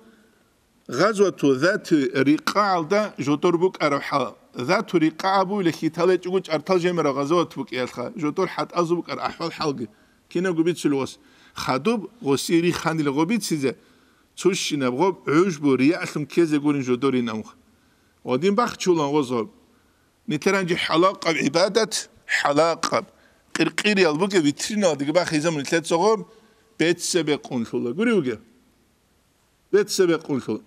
Гъазвату Зату Рикъагьалда жодор букӀараб хӀал. Зату Рикъа абуйла хьиталайчӀого чӀартал жемараб гъазават букӀиялъха, жодор хӀатӀазул букӀар ахӀвал-хӀалги кинабго бицулев вас. хъадуб гъосие риханила гъобицизе, цущинаб гъоб гӀужбу, рияълъун ккезе гурин жодорин амха. Гъодин бахчулан гъоз гъоб. Нилъер гьанже хӀалакъаб гӀибадат, хӀалакъаб, къиркъириял бугеб витриналдеги бахизабун нилъер цогъоб беццебекъунлъула. Гури вугев? Беццебекъунлъул.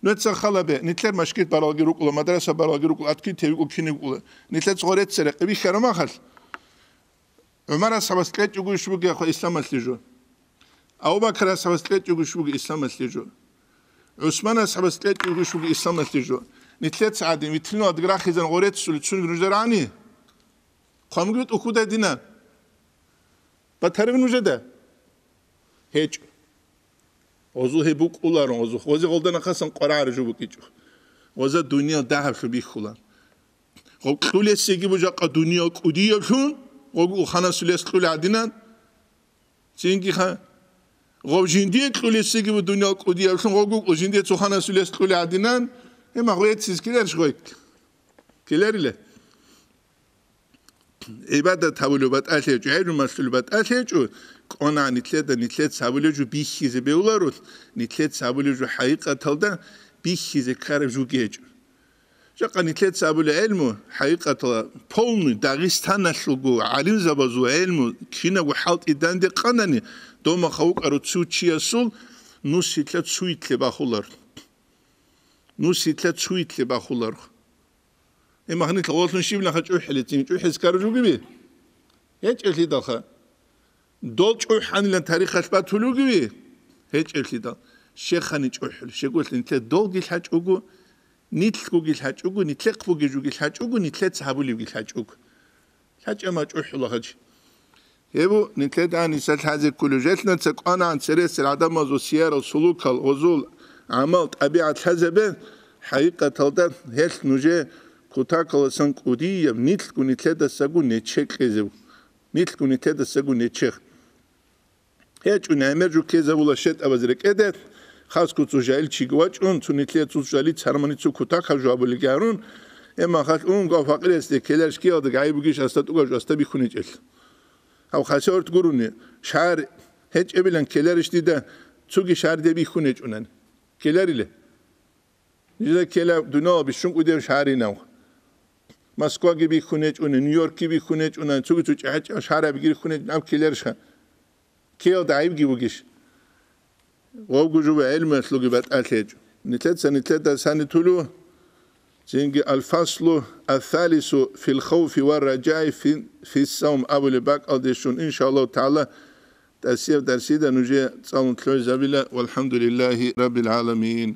Нуца халабе, нилъер машгит баралги рукӀула, мадраса баралги рукӀула, аткин тевикӀу кинигула. Нилъер цогъо реццерекъи бихьарамахал. ГӀумар асхӀабас кьечӀого иш бугехъо исламалъе жо. Абу-Бакр асхӀабас кьечӀого иш буго исламалъе жо. ГӀусман асхӀабас кьечӀого иш буго исламалъе жо. Нилъеца гӀадин, витриналдеги рахизан гъореццули цунги нужер гӀани? Хъвамги тӀухьуда дина. Батарев нужеда? ГьечӀо. Гъозул гьеб букӀуларо, гъозул. Гъозе гъолданахъасан къварагӀараб жо букӀичӀо. Гъоза дуниял дагьаблъун бихьула. Гъоб кьулесеги бу жакъа дуниял кӀудияблъун, гъогу уханасулес кьули гӀадинан. Цинги ха-, гъов жиндие кьулесеги бу дуниял кӀудияблъун, гъогу жиндие цуханасулес кьули гӀадинан. Гьема гъвеццис киларищ гъой? Киларила? ГӀибадат гьабулев батӀалъи гьечӀо, гӀелму малъулев батӀалъи гьечӀо, кӀвана нилъеда, нилъеца гьабулев жо бихьизе бегьуларулъ, нилъеца гьабулев жо хӀакъикъаталда бихьизе ккараб жуги гьечӀо. Жакъа нилъеца гьабулев гӀелму, хӀакъикъаталда, полный Дагъистаналъулго гӀалимзабазул гӀелму кинабго хӀалтӀи данде къанани, дома хавукӀарав цо чиясул нусилъа цуйтлъи бахулар. Нусилъа цуйтлъи бахулар. Гьеб махнилъ гъолъун щиб наха чӀухӀилицин, чӀухӀиз ккараб жугиби? ГьечӀеблъидалха. Дол чӀухӀанилан тарихалъ батулев вугеви? ГьечӀеблъидал. Щехани чӀухӀул, щегулъ нилъер долги лъачӀого, нилъгоги лъачӀого, нилъехъ бугеб жуги лъачӀого, нилъеца гьабулебги лъачӀого. ЛъачӀама чӀухӀула гьач. Гьеб нилъеда гьаниса лъазе кколев желънаца кӀванагӀан цересел гӀадамазул сиярал сулукал, гъозул гӀамал, тӀабигӀат лъазабе, хӀакъикъаталда гьелъ нужее кутакаласан кӀудияб нилъго нилъедасаго нече кьезев. Нилъго нилъедасаго нечех. ГьечӀо, гӀемер жо ккезабула щетӀабаз рекӀеде, хасго цо жагьил чиги вачӀун, цо нилъее цо жали цармани цо кутакаб жо абулелги гьарун, эмма халъ унго факъирасде ккеларищ киялда гӀайиб бугищ аста тӀугаб жо аста бихьунечӀел. Гьав хасиорт гурони, шагьар гьечӀебилан ккеларищ дида цоги шагьарде бихьунечӀунани? Ккеларила. Нижеда ккела дунияла бищун кӀудияб шагьаринав. Москваги бихьунечӀуна, Нью-Йоркги бихьунечӀуна, цоги цо чӀахӀи-чӀа шагьарабиги рихьунечӀуна, аб ккеларищха? Ккеялда гӀайибги бугищ? Гъовго жо гӀелмуялъулги батӀалъи гьечӀо. Нилъеца нилъеда сани тулу, цинги аль-фаслу ас-салису фил хавфи ва раджаи фи, фиссавм абулеб бакӀалде щун, иншаллагьу тагӀала, тӀасияб дарсида нужее цӀалун лъугӀизабила. Валхамдулиллагьи раббил гӀаламин.